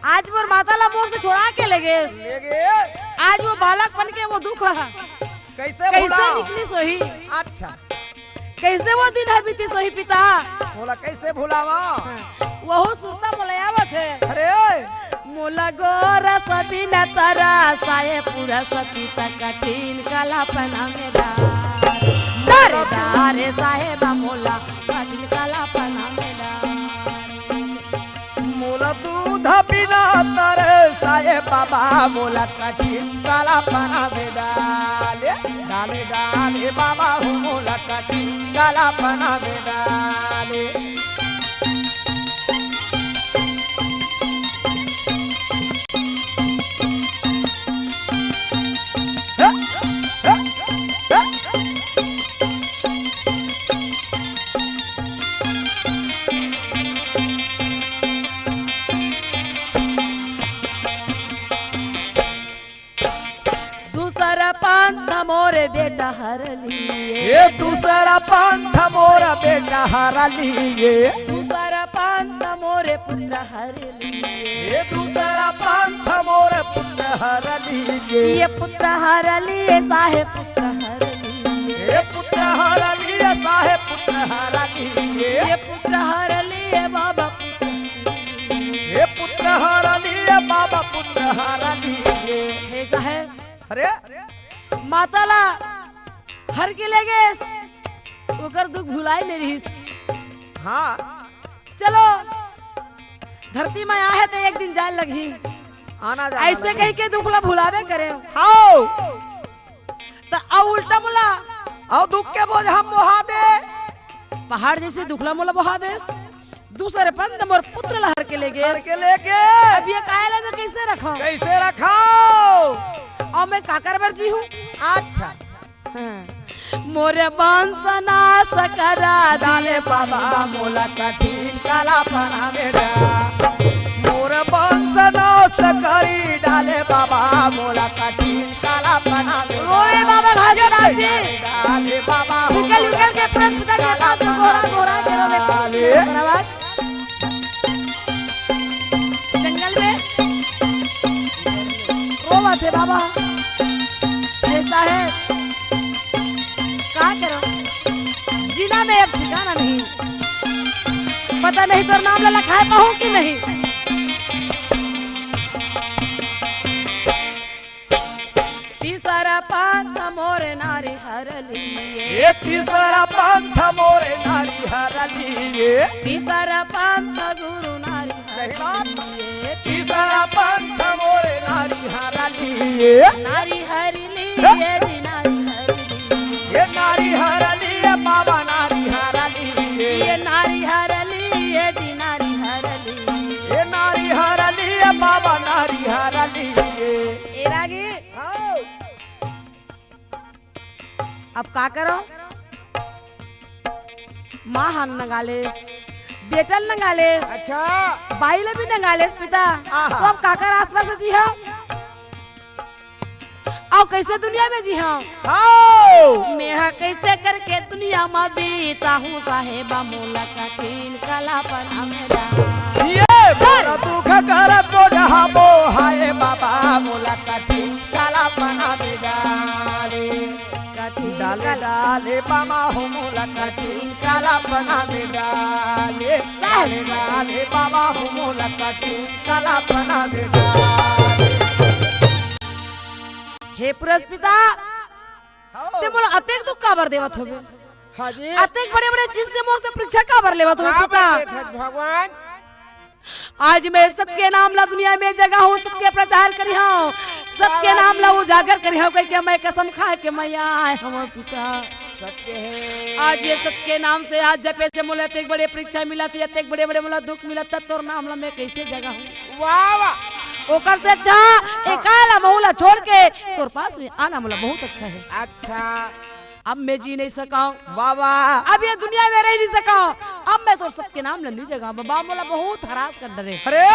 आज मोर माता ला मोर से छोड़ा के ले गे। ले गे। आज वो बालक बन के वो दुख ह। कैसे कैसे भुलाओ? निकली सोही? अच्छा। कैसे वो दिन ह बीती सोही पिता? मोला कैसे भुलावा? हाँ। वहू सुरता मोला आवत हे। अरे। मोला गोरस बिन तरस आए पुरस पिता कठिन कलापना में डार। डारे डारे साहेब मोला कठिन कलापना में डार। मोला दूध बिन तरस आए बाबा, मोला कठिन कलापना में डाले, डाले, डाले बाबा हो, मोला कठिन कलापना में डाले। दूसरा पंथ मोर बेटा हरली। ए दूसरा पंथ मोर बेटा हरली। ए दूसरा पंथ मोर पुत्र हरली। ए दूसरा पंथ मोर पुत्र हरली। ए पुत्र हरली, ए साहेब पुत्र हरली। ए पुत्र हरली, ए साहेब पुत्र हरली। ए पुत्र हरली, ए बाबा पुत्र हरली। ए पुत्र हरली, ए बाबा पुत्र हरली। ए हे साहेब, अरे? माता ला हर के ले गेस, ओकर दुख भुलाए नइ रिहिस। हाँ। चलो, धरती में आहे त एक दिन जाए लगही। आना जाना ऐसे लगही। कही के दुख ला भुलावे करे। हाओ। त अउ उल्टा मोला। अउ दुख के बोझ हम बोहा दे। पहाड़ जैसे दुख ला मोला बोहा देस। दूसरे पंथ मोर पुत्र ला हर के ले गेस। हर के लेके। अब ये कायला में कैसे रखो? कैसे रखो? अउ मैं काकर बर जीहूँ? अच्छा। हाँ। मोर वंश नाश करा डाले बाबा मोला कठिन कलापना में डाल। मोर वंश नाश करी डाले बाबा मोला कठिन कलापना में डाल। रोए बाबा घासीदास जी। डाले बाबा निकल निकल के परम पिता के पास में गोहरा गोहरा के रोवे। डाले। जंगल में रोवत हे बाबा। ऐसा है, का करो? जीना में अब ठिकाना नहीं। पता नहीं तोर नाम ला लखाए पाहूं कि नहीं। तीसरा पंथ मोर नारी हरली। ए तीसरा पंथ मोर नारी हरली। ए तीसरा पंथ गुरु नारी सही बात। हरली। ए तीसरा पंथ मोर नारी हरली। ए नारी हरली, ए जी नारी हरली। ए नारी हरली, ए बाबा नारी हरली। ए नारी हरली, ए जी नारी हरली। ए नारी हरली, ए बाबा नारी हरली। ए रागी। हाँ। अब का करो? माँ हन नंगालेस, बेटल नंगालेस, अच्छा। बाई ले भी नंगालेस पिता। आहा। तो अब काकर आसरा से जी हम? अउ कैसे दुनिया में जी हम? हाओ। मेहा कैसे करके दुनिया में बीता हूँ साहेबा मोला कठिन कलापना में डाल। ये मोर दुख कर बोझ हबो हाय बाबा मोला कठिन कलापना में डाले। कठिन डाले कल- डाले बाबा हो मोला कठिन कलापना में डाले। डाले डाले बाबा हो मोला कठिन कलापना में डाले। हे पुरस पिता, हाओ। ते मोला अतेक दुख काबर देवत होबे? हाँ जी। अतेक बड़े-बड़े चीज से मोर से परीक्षा काबर लेवत हो का पिता? बात है भगवान? आज मैं सत्य के नाम ला दुनिया में जगाहूँ, सत्य के प्रचार करिहौं, सत्य के नाम ला उजागर करिहौं, कहिके मैं कसम खा के मैं आए हौं पिता। सत्य है। आज ये सत्य के नाम से, आज जपे से मोला अतेक बड़े परीक्षा मिलत हे, अतेक बड़े-बड़े मोला दुख मिलत हे, तोर नाम ला मैं कैसे जगाहूँ? वाह, वाह। ओकर से अच्छा, हाँ। एकाला महू ला छोड़ के तोर पास में आना मोला बहुत अच्छा है। अच्छा। अब मैं जी नहीं सकौं। वाह, वाह। अब ये दुनिया में रह नहीं सकौं। अब मैं तोर सत्य के नाम ला नहीं जगाहूँ। बाबा मोला बहुत हरास कर डरे। अरे!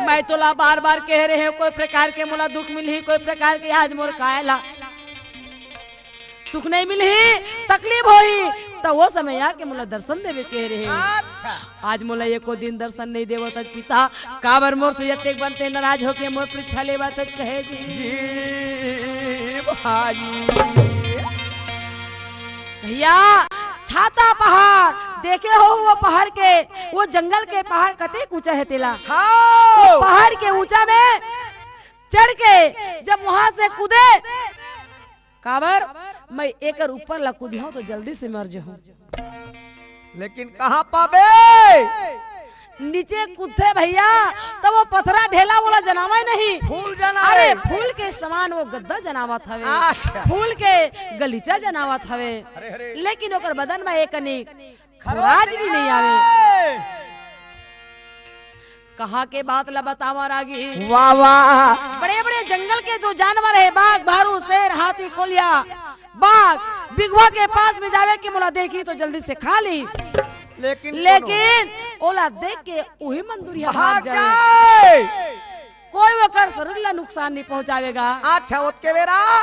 मैं तोला बार-बार कह रहे हौं, कोई प्रकार के मोला दुख मिलही, कोई प्रकार के आज मोर कायला। सुख नहीं मिलही, तकलीफ होही, त वो समय आके मोला दर्शन देवे के रहे। अच्छा। आज मोला एको दिन दर्शन नहीं देवत हस पिता, काबर मोर से अतेक बनते नाराज होके मोर परीक्षा लेवत हस कहे जी। जी भाई। भैया, छाता पहाड़ देखे हो, वो पहाड़ के, वो जंगल के पहाड़ कतेक ऊंचा हे तेला। हाँ। वो पहाड़ के ऊंचा में चढ़ के जब वहां से कूदे, काबर मैं एकर ऊपर ला कूदिहूं तो जल्दी से मर जहूं। लेकिन कहाँ पाबे? नीचे कूदथे भैया, त वो पथरा ढेला वोला जनावय नहीं। फूल जनावय। अरे, फूल के समान वो गद्दा जनावत हवे। अच्छा। फूल के गलीचा जनावत हवे। अरे, अरे। लेकिन ओकर बदन में एक कनी खरोच भी नहीं आवे। कहाँ के बात ला बतावा रागी। वाह, वाह। बड़े-बड़े जंगल के जो जानवर हे, बाघ, भालू, शेर, हाथी, कोलिया, बाघ, बिघवा के पास में जावे कि मोला देखी तो जल्दी से खा ली। लेकिन लेकिन ओला देख के उही मन दुरिहा भाग भाग जाए। जाए। कोई ओकर शरीर ला नुकसान नहीं पहुंचावेगा। अच्छा, ओतके बेरा?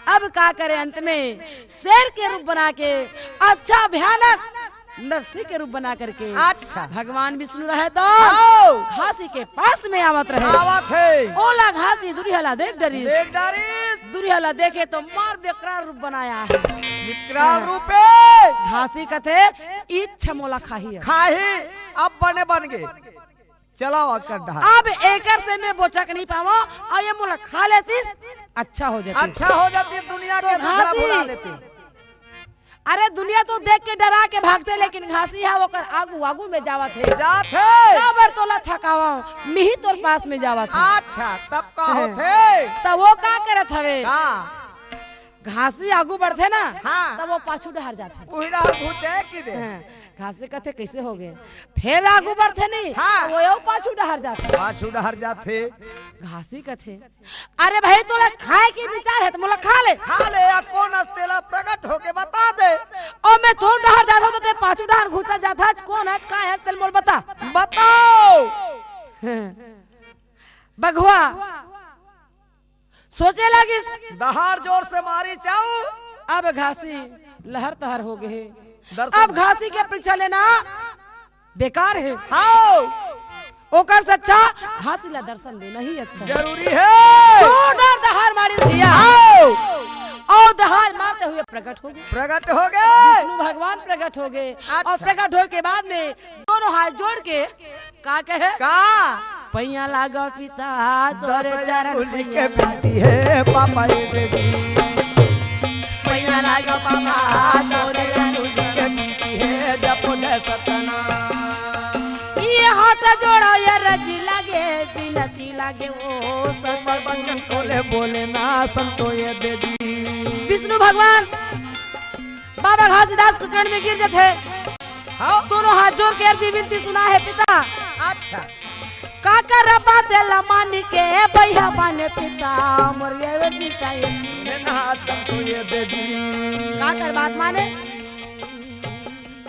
अब का करे, अंत में शेर के रूप बना के, अच्छा भयानक नरसिंह के रूप बना करके, अच्छा। भगवान विष्णु रहे तो आओ। घासी के पास में आवत रहे। आवत हे। ओला घासी दुरिहा ला देख डरिस। देख डरिस। दुरिहा ला देखे तो मार बेकरार रूप बनाया हे। विकराल हाँ। रूपे। घासी कथे, "इच्छा मोला खाही है।" खाही, अब बने बन गे। चलाओ अक्कर डहार। अब एकर से मैं बोचक नहीं पावो, अउ ये मोला खा लेतिस, अच्छा हो जातिस। अच्छा हो जातिस, दुनिया तो के दुखड़ा घासी भुला लेतिस। अरे, दुनिया तो देख के डरा के भागथे, लेकिन घासी हा ओकर आगू आगू में जावत हे। जात हे। काबर तोला थकावंव, मिही तोर पास में जावत हे। अच्छा, तब का हैं। होथे? त वो का करत हवे? का? घासी आगू बढ़थे ना, हाँ। तब वो पाछू डहर जाथे। उही डहर घुचे कि दे। हाँ, घासी कथे, "कैसे हो गए?" फेर आगू बढ़थे नहीं, हाँ। त वो यो पाछू डहर जाथे। पाछू डहर जाथे। घासी कथे, "अरे भाई, तोला खाए के विचार हे त मोला खा ले।" खा ले, या कोन अस तेला प्रगट होके बता दे। ओ मैं तोर डहर जाथों त ते पाछू डहर घुसा जाथस, कोन हस, काय हस, तेला मोला बता। बताओ। बघवा सोचे लागिस। डहार जोर से मारी चाऊ। अब घासी लहर तहर हो गए। दर्शन अब घासी के परीक्षा लेना बेकार हे। हाओ। ओकर से अच्छा घासी ला दर्शन देना ही अच्छा हे। जरूरी हे। जोरदार डहार मारिस भैया। हाओ। अउ डहार मारते हुए प्रगट हो गए। प्रगट हो गए। विष्णु भगवान प्रगट हो गए। अच्छा। अउ प्रगट होए के बाद में दोनों हाथ जोड़ के का कहे? का? पैया लागो पिता तोरे दस चरण अंगुली के पैया बिनती हे पापा ए देवी। पैया लागो पापा तोरे अंगुली के बिनती हे जपो दे सतना। ये हाथ जोड़ो ये रजी लागे, बिनती लागे ओ सत बंधन तोले बोले ना संतो ये देवी। विष्णु भगवान बाबा घासीदास के चरण में गिर जथे। हाँ। दोनों हाथ जोड़ के अर्जी विनती सुना हे पिता। अच्छा। काकर बात ला मानी के बइहा बने पिता, मोर ये जीता ये। मैं ना संतो ये देवी। काकर बात माने?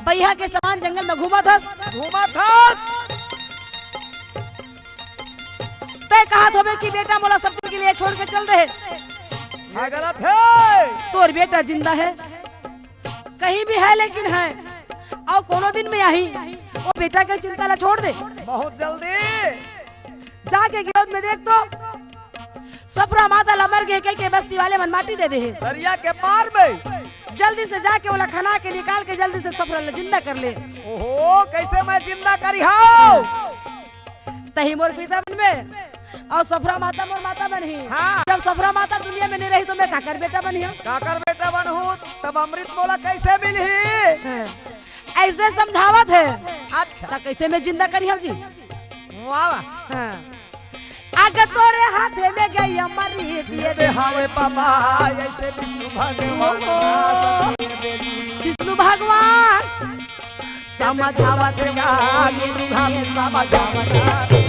बइहा के समान जंगल में घूमत हस। घूमत हस। तय कहत होबे कि बेटा मोला सब के लिए छोड़ के चल दे। ये गलत हे। तोर बेटा जिंदा हे, कहीं भी हे लेकिन हे, अउ कोनो दिन में आही, वो बेटा के चिंता ला छोड़ दे। बहुत जल्दी। जाके गिरौद में देख तो, सफरा माता ला मर गे कहिके बस्ती वाले मन माटी दे दे हे। दरिया के पार में। जल्दी से जाके ओला खना के निकाल के जल्दी से सफरा ला जिंदा कर ले। ओहो, कैसे मैं जिंदा करिहौं? तही मोर पिता बनबे अउ सफरा माता मोर माता बनही। हाँ। जब सफरा माता दुनिया में नहीं रही तो मैं काकर बेटा बनही? काकर बेटा बनहूँ, तब अमृत मोला कैसे मिलही? हाँ। ऐसे समझावत हे। अच्छा। त कैसे मैं जिंदा करिहौं जी? वाह, वाह। हाँ। आगे तोरे हाथे में गई अमृत ये दे। दे हावे बाबा, ऐसे विष्णु भगवान। ओहो। विष्णु भगवान। समझावत का गुरु हम समझावत।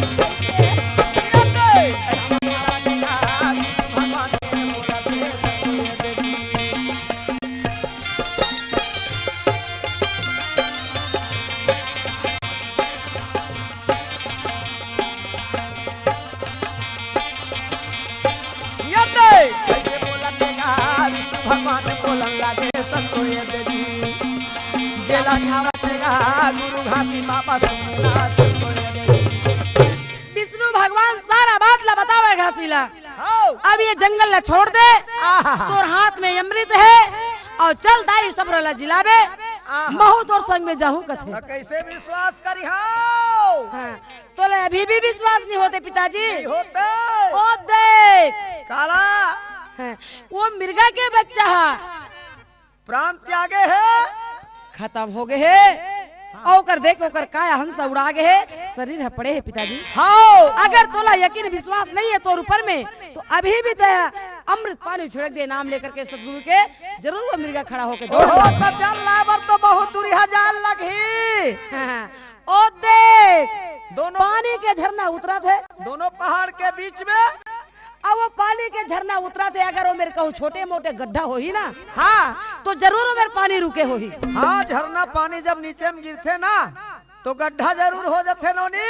कैसे बोलत का विष्णु भगवान बोलन तो ये देवी, जेला खावत गा गुरु घासी बाबा सोमनाथ तो ये देवी। विष्णु भगवान सारा बात ला बतावे घासी ला। हाँ। अब ये जंगल ला छोड़ दे, आहा। तोर हाथ में अमृत हे अउ चल दाई सबरा ला जिलाबे, आहा। महूँ तोर संग में जाहूँ कथे। त कैसे विश्वास करिहौं? हाँ, तोला अभी भी विश्वास नहीं होते पिताजी? नहीं होते। ओ देख। काला। हाँ, वो मिर्गा के बच्चा हा। प्राण त्यागे हे। खतम हो गे हे। अउ ओकर देख, ओकर काया हंस उड़ा गे हे, शरीर ह पड़े हे पिताजी। हाँ। अगर तोला यकीन विश्वास नहीं हे तोर ऊपर में, तो अभी भी ते अमृत पानी छिड़क दे नाम लेकर के सतगुरु के, जरूर वो मिर्गा खड़ा होके दौड़ ओहो, जाए। त चल लाबर तो बहुत दूरी हजार लगही। हाँ, हाँ। ओ देख, दोनों पानी के झरना उतरत हे। दोनों पहाड़ के बीच में। अब वो पानी के झरना उतरत हे, अगर वो मेर कहूँ छोटे मोटे गड्ढा होही ना, हाँ। तो जरूर वो मेर पानी रुके होही। हाँ, झरना पानी जब नीचे में गिरथे ना, तो गड्ढा जरूर हो जाथे नोनी।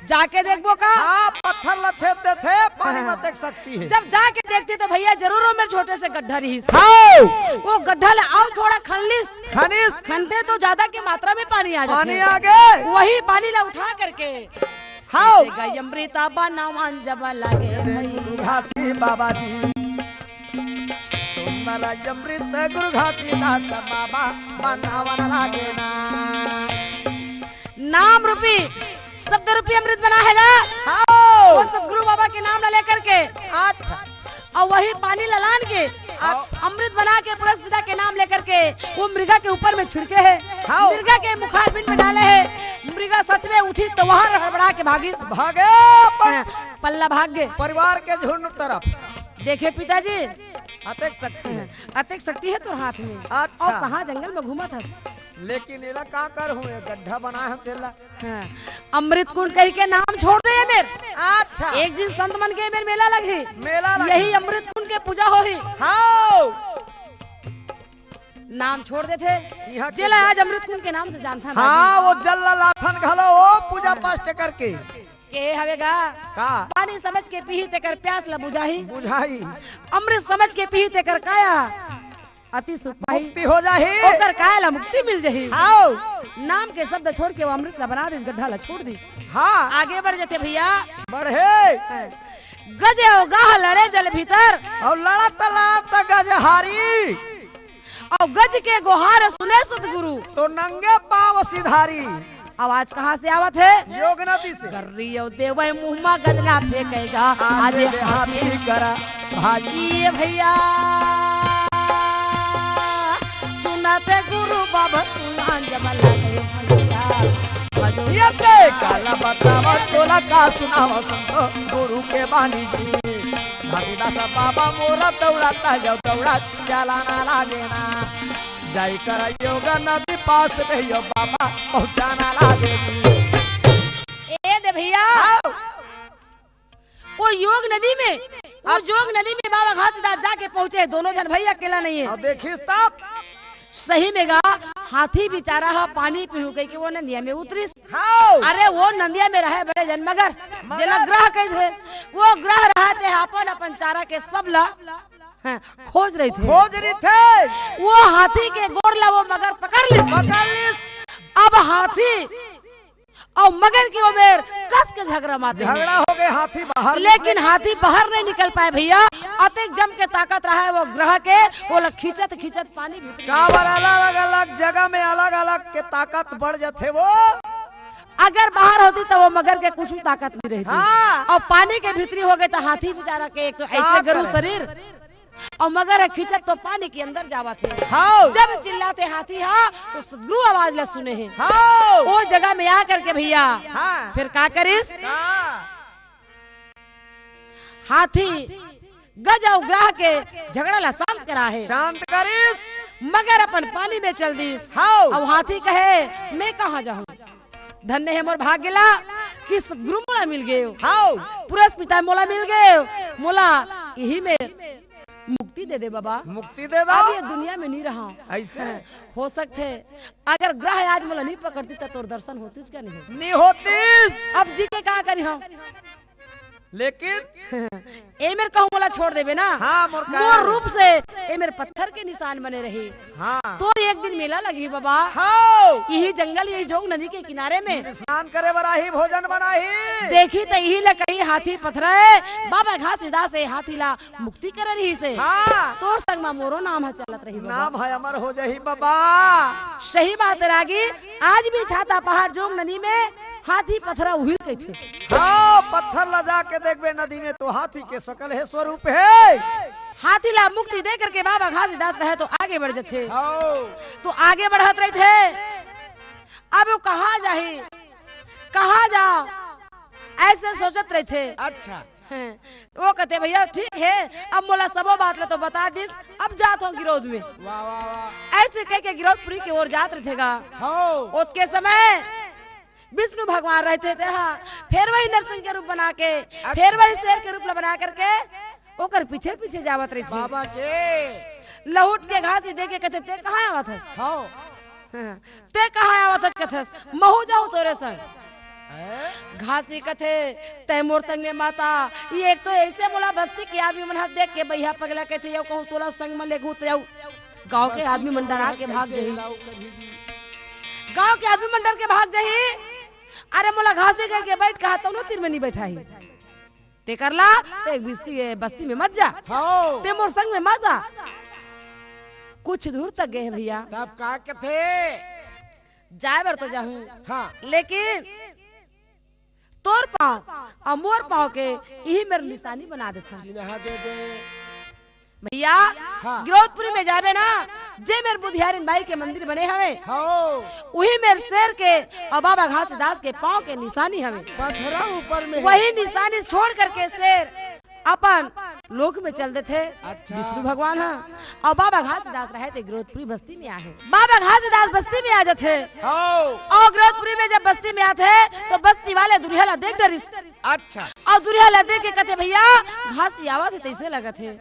जाके देखबो का? हाँ, पत्थर ला छेद देथे, पानी हाँ। में देख सकती है। जब जाके देखती तो भैया जरूर वो मेर छोटे से गड्ढा रहिस। हाँ। वो गड्ढा ला अउ थोड़ा खन लिस। खनिस। खनते तो ज्यादा के मात्रा में पानी आ जाथे। पानी आ गे। वही पानी ला उठा करके हाँ। जैसे गई अमृता बनावन जब लागे भैया। घासी बाबा जी। सुंदर अमृत गुरु घासीदास बाबा बनावन लागे ना। नाम रूपी, शब्द रूपी अमृत बना हे गा। हाँ। वो सतगुरु बाबा के नाम ला लेकर के। अच्छा। अउ वही पानी ला लान के अच्छा। अमृत बना के पुरस पिता के नाम लेकर के वो मृगा के ऊपर में छिड़के हे। हाँ। मृगा के मुखारबिंद में डाले हे। मृगा सच में उठी तो वहाँ हड़बड़ा के भागिस। भागे अपन हाँ, पल्ला भाग गे। परिवार के झुंड तरफ। देखे पिताजी। अतेक शक्ति हे। अतेक शक्ति हे तोर हाथ में। अच्छा। अउ कहाँ जंगल में घूमत हस? लेकिन एला का करहूँ, ये गड्ढा बनाए हन तेला। हाँ। अमृत कुंड कहि के नाम छोड़ दे ये मेर। अच्छा। एक दिन संत मन के मेर मेला लगही। मेला लगही। यही अमृत कुंड के पूजा होही। हाँ। नाम छोड़ देथे। इहाँ के जेला आज अमृत कुंड के नाम से जानथन हाँ, राजू। वो जल ला लाथन घलो, वो पूजा पाठ करके। के हवे गा? का? पानी समझ के पीही तेकर प्यास ला बुझाही। बुझाही। अमृत समझ के पीही तेकर काया अति सुख पाही। मुक्ति हो जाही। ओकर काया ला मुक्ति मिल जाही। हाव। नाम के शब्द छोड़ के वो अमृत ला बना दिस, गड्ढा ला छोड़ दिस। हाँ। आगे बढ़ जाथे भैया। बढ़े। हाँ। गज अउ गाह लड़े जल भीतर। अउ लड़त लड़त गज हारी। अउ गज के गोहार सुने सतगुरु। तो नंगे पाँव सिधारी। आवाज कहाँ से आवत हे? योग नदी से। गर्री अउ देवय मुँह मा गज ला फेंकेगा। आज आज दे हाथी हाथी करा भाई। ये भैया सुनत गुरु बाबा सुना जब लगे भैया। भजो ये ते काला बतावा तोला का सुनावा संत गुरु के बानी जी। घासीदास बाबा मोरा दौड़ाता जाओ दौड़ा चलाना लागे ना। जाई कर योग नदी पास में यो बाबा पहुँचाना लागे। ए दे भैया। हाँ। वो योग नदी में, वो अब योग नदी में बाबा घासीदास जाके पहुँचे, दोनों झन भैया अकेला नहीं हे। अब देखिस तब। सही में गा, हाथी बिचारा हा पानी पीहूँ कहिके वो नंदिया में उतरिस। हाँ। अरे वो नंदिया में रहे बड़े झन मगर, मगर। जेला ग्रह कहिथे, वो ग्रह रहत हे अपन अपन चारा के सब ला हाँ, खोज रहिथे। खोज रहिथे। वो हाथी के गोड़ ला वो मगर पकड़ लिस। पकड़ लिस। अब हाथी अउ मगर के ओमेर कस के झगरा मारथे। झगड़ा हो गे, हाथी बाहर लेकिन निकले। हाथी बाहर नहीं निकल पाए भैया। अतेक जम के ताकत रहा हे वो ग्रह के, वो ला खींचत खींचत पानी भीतरी काबर अलग अलग जगह में अलग अलग के ताकत बढ़ जाथे वो। अगर बाहर होती तो वो मगर के कुछ ताकत नहीं रहती। हाँ। अउ पानी के भीतरी हो गे तो हाथी बिचारा के एक तो का ऐसे गरु करे? शरीर अउ मगर ह खींचत तो पानी के अंदर जावत हे। हाँ। जब चिल्लाथे हाथी हा, तो सतगुरु आवाज ला सुने हे। हाँ। ओ जगह में आ करके भैया, हाँ। फिर का करिस? का? हाथी गज अउ ग्रह के झगड़ा ला शांत करा हे। शांत करिस। मगर अपन पानी में चल दिस। हाँ। अउ हाथी कहे, "मैं कहाँ जाहूँ?" धन्य हे मोर भाग्य ला कि सतगुरु मोला मिल गे। हाँ। पुरस पिता मोला मिल गे। मोला इही में मुक्ति दे दे बाबा। मुक्ति दे दो। अब ये दुनिया में नहीं रहा। ऐसे? हो सकथे अगर ग्रह आज मोला नहीं पकड़ती त तोर दर्शन होतीस का नहीं होती? नहीं होतीस। अब जी के का करी हम? लेकिन ए मेर कहूँ मोला छोड़ देबे ना। हाँ, मोर का मोर रूप से ए मेर पत्थर के निशान बने रही। हाँ। तोर एक दिन मेला लगही बाबा। हाँ। यही जंगल, यही जोंग नदी के किनारे में स्नान करे बर आही, भोजन बनाही। देखी त यही ला कही हाथी पथरा हे। बाबा घासीदास ए हाथी ला मुक्ति करे रहिसे। हाँ। तोर संग मा मोरो नाम ह चलत रही बाबा। नाम ह अमर हो जाही बाबा। सही बात रागी, आज भी छाता पहाड़ जोंग नदी में हाथी पथरा उही कहिथे। हाँ, पत्थर ला जाके देखबे नदी में तो हाथी के शकल हे, स्वरूप हे। हाथी ला मुक्ति दे करके बाबा घासीदास रहे तो आगे बढ़ जथे। हाँ। तो आगे बढ़त रहिथे। अब वो कहाँ जाही, कहाँ जाओ, ऐसे सोचत रहिथे। अच्छा। हैं, वो कहते, "भैया ठीक है, अब मोला सबो बात ला तो बता दिस, अब जात हूँ गिरौद में।" वाह, वाह, वाह। ऐसे कह के गिरौदपुरी के ओर जात रहिथे गा। हाँ। ओतके समय विष्णु भगवान रहिथे तेहा, फेर वही नरसिंह के रूप बना के, अच्छा। फेर वही शेर के रूप ला बना करके ओकर पीछे पीछे जावत रहिथे। बाबा के। लहुट के घासी देखे कथे, "ते कहाँ आवत हस?" हाँ। हाँ। "ते कहाँ आवत हस?" कथस, "महू जाहूँ तोरे संग।" हैं? घासी कथे, "तै मोर संग में माता, ये एक तो ऐसे मोला बस्ती के आदमी मन ह देख के बइहा पगला कथे, यो कहूँ तोला संग में लेगहूँ त यो गाँव के आदमी मन डरा के भाग जाही। गाँव के आदमी मन डर के भाग जाही। अरे मोला घासी कह के बैठ कहा, तौनो तीर में नहीं बैठाही। तेकर ला, ते बस्ती, बस्ती में मत जा। हाँ। ते मोर संग में मत जा।" कुछ दूर तक गए भैया। तब का कथे? जाए बर तो जाहूँ। हाँ। लेकिन तोर पाँव अउ मोर पाँव के इही मेर निशानी बना देथन। चिन्हा दे दे। भैया, हाँ। गिरौदपुरी में जाबे ना, जे मेर बुधियारिन बाई के मंदिर बने हवे, हाँ। उही मेर शेर के अउ बाबा घासीदास के पाँव के निशानी हवे। पथरा ऊपर में। वही निशानी छोड़ करके शेर अपन लोक में चल देथे। अच्छा। विष्णु भगवान ह अउ बाबा घासीदास रहे ते गिरौदपुरी बस्ती में आहे। बाबा घासीदास बस्ती में आ जाथे। हाँ। अउ गिरौदपुरी में जब बस्ती में आथे तो बस्ती वाले दुरिहा ला देख डरिस। अच्छा। अउ दुरिहा ला देख के कथे, "भैया, घासी आवत हे, तइसे लगत हे।"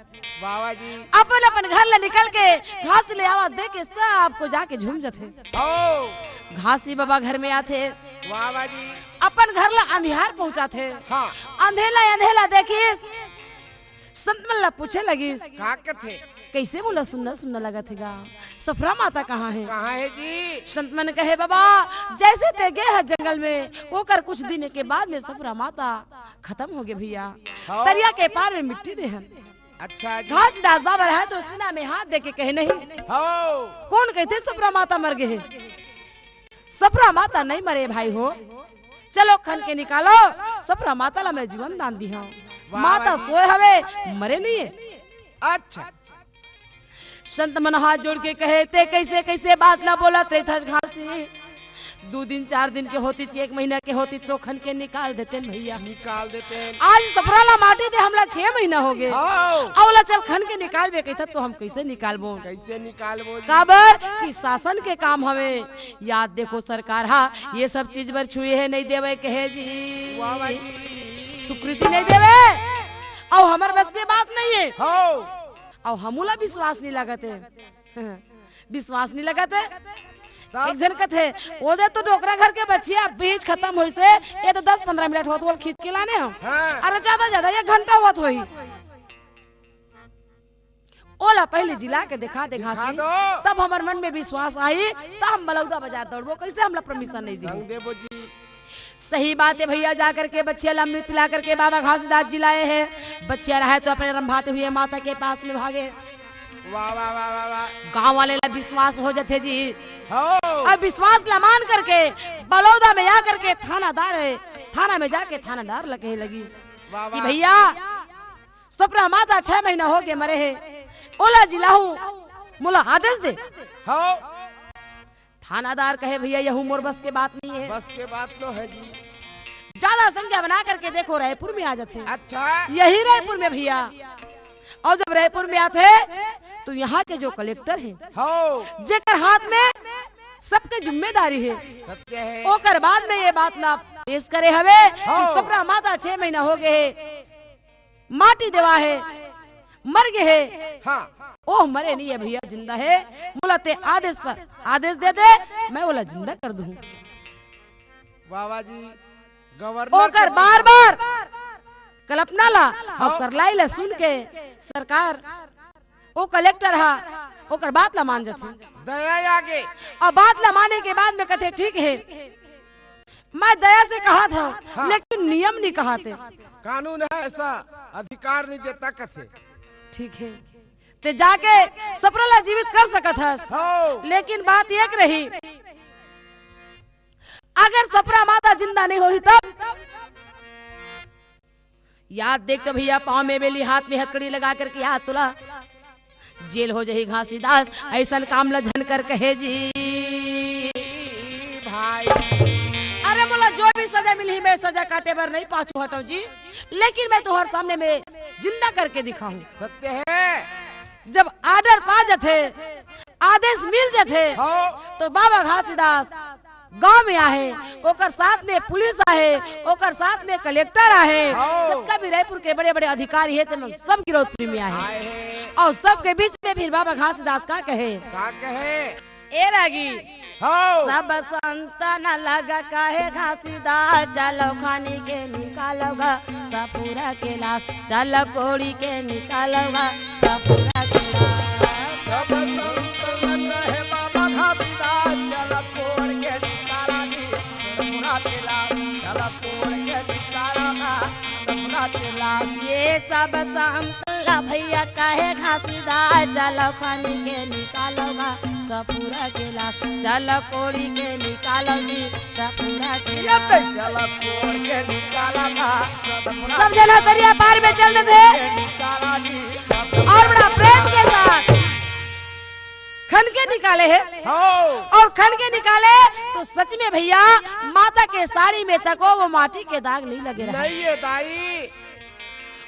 बाबा जी। अपन अपन घर ला निकल के घासी ले आवत देख के सबको जाके झूम जथे। हाँ। घासी बाबा घर में आथे। बाबा जी। अपन घर ला अंधियार पहुंचाथे। हाँ। अंधेला अंधेला देखिस, संत मन ला पूछे लगिस, का कथे? "कइसे मोला सुन्ना सुन्ना लगत हे गा? सफरा माता कहाँ हे?" कहाँ हे जी? संत मन कहे, "बाबा, जइसे ते गे ह जंगल में, ओकर कुछ दिन के बाद में सफरा माता खतम होगे भैया। हाँ। तरिया के पार में मिट्टी दे हन।" अच्छा जी। घासीदास बाबा रहे तो सीना में हाथ दे के कहे, "नहीं।" हाँ। कोन कहिथे सफरा माता मर गे हे? सफरा माता नइ मरे भाई हो। चलो खन के निकालो, सफरा माता ला मैं जीवन दान दिहंव। वाह, माता वाह जी। सोए हवे, मरे नइ हे। अच्छा। संत मन हाथ जोड़ के कहे, "ते कइसे कइसे बात ला बोलत रहिथस घासी? दू दिन चार दिन के होतिस, एक महीना के होतिस तो खन के निकाल देतेन भैया। निकाल देतेन। आज सफरा ला माटी दे हमला छह महीना होगे। हाँ। अउ ओला चल खन के निकालबे कहिथस तो हम कइसे निकालबो?" कइसे निकालबो जी? काबर कि शासन के काम हवे। या त देखो सरकार हा ये सब चीज बर छुए हे नइ देवय कहे जी। वाह, वाह जी। स्वीकृति नइ देवय। अउ हमर बस के बात नइ हे। हाँ। अउ हमू ला विश्वास नइ लगत हे। विश्वास नइ लगत हे। तब? एक झन कथे, "ओ दे तो डोकरा घर के बछिया, बीज खतम होइसे, ये तो दस पंद्रह मिनट होत होल खींच के लाने हंव।" हाँ। अरे जादा जादा एक घंटा होत होही। ओला पहिली जिला के देखा दे दिखा घासी, दो। तब हमर मन में विश्वास आही, त हम बलौदा बजार दौड़बो, कइसे हमला permission नइ दिही। संग देबो जी। सही बात हे भैया, जा करके बछिया ला अमृत पिला करके बाबा घासीदास जिलाए हे। बछिया रहे तो अपने रंभाते हुए माता के पास में भागे। वाह, वाह, वाह, वाह, वाह। गांव वाले ला विश्वास हो जथे जी। हाँ। अब विश्वास ला मान करके बलौदा में आ करके थानादार हे, थाना में जाके थानादार ला कहे लगिस वाह, कि वाह। भैया, सफरा माता छह महीना होगे मरे हे, ओला जिलाहूं, मोला आदेश दे। हाँ। थानादार कहे, "भैया, यहू मोर बस के बात नइ हे।" बस के बात नइ हे जी। जादा संख्या बना करके देखो, रायपुर में आ जाथे। अच्छा। यही रायपुर में भैया। अउ जब रायपुर में आथे, तो यहाँ के जो कलेक्टर हे, हाँ। जेकर हाथ में सबके जिम्मेदारी हे, सत्य हे। ओकर बाद में ये बात ला पेश करे हवे कि हाँ। सफरा माता छह महीना होगे हे, माटी देवा हे, मर गे हे। हाँ। ओह मरे नइ हे भैया, जिंदा हे। मोला ते आदेश पर आदेश दे दे, मैं ओला जिंदा कर दूं। बाबा जी, गवर्नर ओकर के बार-बार कल्पना ला अउ हाँ। करलाई ला सुन के सरकार, वो कलेक्टर हा ओकर बात ला मान जथे। दया आगे। अउ बात ला माने के बाद में कथे, "ठीक हे, मैं दया से कहत हंव, हाँ। लेकिन नियम नहीं कहत हे।" कानून हे, ऐसा अधिकार नहीं देता कथे। ठीक हे, ते जाके सफरा ला जीवित कर सकत हस, हाँ। लेकिन बात एक रही, अगर सफरा माता जिंदा नहीं होही तब? याद देख तो भैया, पाँव में बेली, हाथ में हथकड़ी लगा करके याद तुला जेल हो जाही घासीदास, ऐसन काम ला झन कर कहे जी। भाई। अरे मोला जो भी सजा मिलही, मैं सजा काटे बर नहीं पाछू हटंव जी, लेकिन मैं तुंहर सामने में जिंदा करके दिखाहूं। सत्य हे। जब आर्डर पा जथे, आदेश मिल जथे, हाँ। तो बाबा घासीदास गांव में आहे, ओकर साथ में पुलिस आहे, ओकर साथ में कलेक्टर आहे, हाँ। जतका भी रायपुर के बड़े-बड़े अधिकारी हे, तेमन सब गिरौदपुरी में आहे। आए हे। अउ सबके बीच में फिर बाबा घासीदास का कहे? का कहे? ए रागी, हाँ। सब संत न लग कहे घासीदास, चलो खन के निकालो गा सफरा के लास, चलो कोड़ी के निकालो गा सफरा के लास। सब संत न कहे बाबा घासीदास, चलो कोड़ के निकाला जी सफरा के लास, चलो कोड़ के निकाला गा सफरा के लास। ये सब संत ला भैया कहे घासीदास, चलो खन के निकालो गा सफरा के लास, चलो कोड़ी के निकालो जी सफरा के ये लास। तो चलो कोड़ के निकाला गा सफरा सब जना दरिया पार में चल देथे। के निकाला जी सफरा अउ बड़ा प्रेम के साथ खन के निकाले हे। हाँ। अउ खन के निकाले तो सच में भैया, माता के साड़ी में तको वो माटी के दाग नहीं लगे रहे। नहीं हे दाई।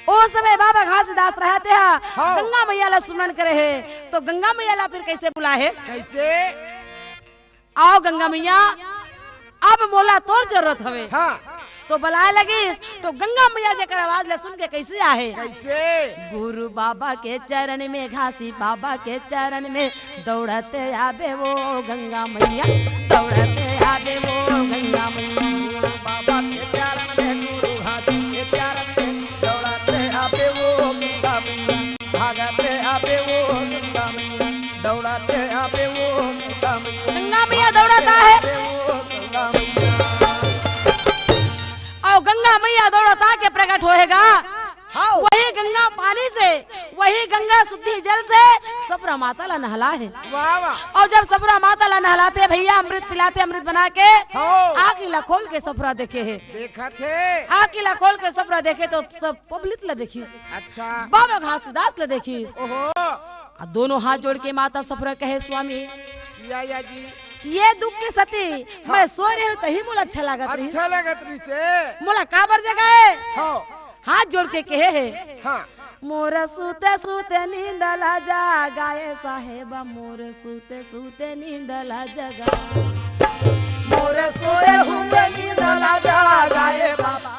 ओ समय बाबा घासीदास रहत हे, हाँ। गंगा मैया ला सुमरन करे हे, तो गंगा मैया ला फिर कैसे बुलाए हे? कैसे? आओ गंगा मैया, अब मोला तोर जरूरत हवे। हाँ। तो बलाए लगिस, तो गंगा मैया जेकर आवाज ला सुन के कैसे आहे? कैसे? गुरु बाबा के चरण में घासी, बाबा के चरण में दौड़ते आबे वो गंगा मैया, दौड़ते आबे वो गंगा मैया। बाबा के चरण में गुरु घासी के चरण में दौड़ते आबे वो गंगा मैया, भागते आबे वो गंगा मैया, दौड़ते आबे वो गंगा मैया। गंगा मैया दौड़त आहे। आबे वो गंगा मैया। अउ गंगा मैया दौड़त आके प्रकट होएगा। हाँ। वही गंगा पानी से, वही गंगा शुद्धि जल से सफरा माता ला नहला हे। वाह, वाह। अउ जब सफरा माता ला नहलाथे भैया, अमृत पिलाथे, अमृत बना के, हाँ। आँखी ला खोल के सफरा देखे हे। देखत हे। आँखी ला खोल के सफरा देखे तो सब पब्लिक ला देखिस। अच्छा। बाबा घासीदास ला देखिस। ओहो। अउ दोनों हाथ जोड़ के माता सफरा कहे, स्वामी, या, या जी। ये दुख के सती हाँ। मैं सोए रहेंव, तही मोला अच्छा लागत रहिस। अच्छा लागत रहिस हे। मोला काबर जगाए? हाँ। हाथ जोड़ के कहे हे, हाँ। मोर सुते सुते नींद ला जगाए साहेब, मोर सुते सुते नींद ला जगाए। मोर सोए हुए नींद ला जगाए बाबा।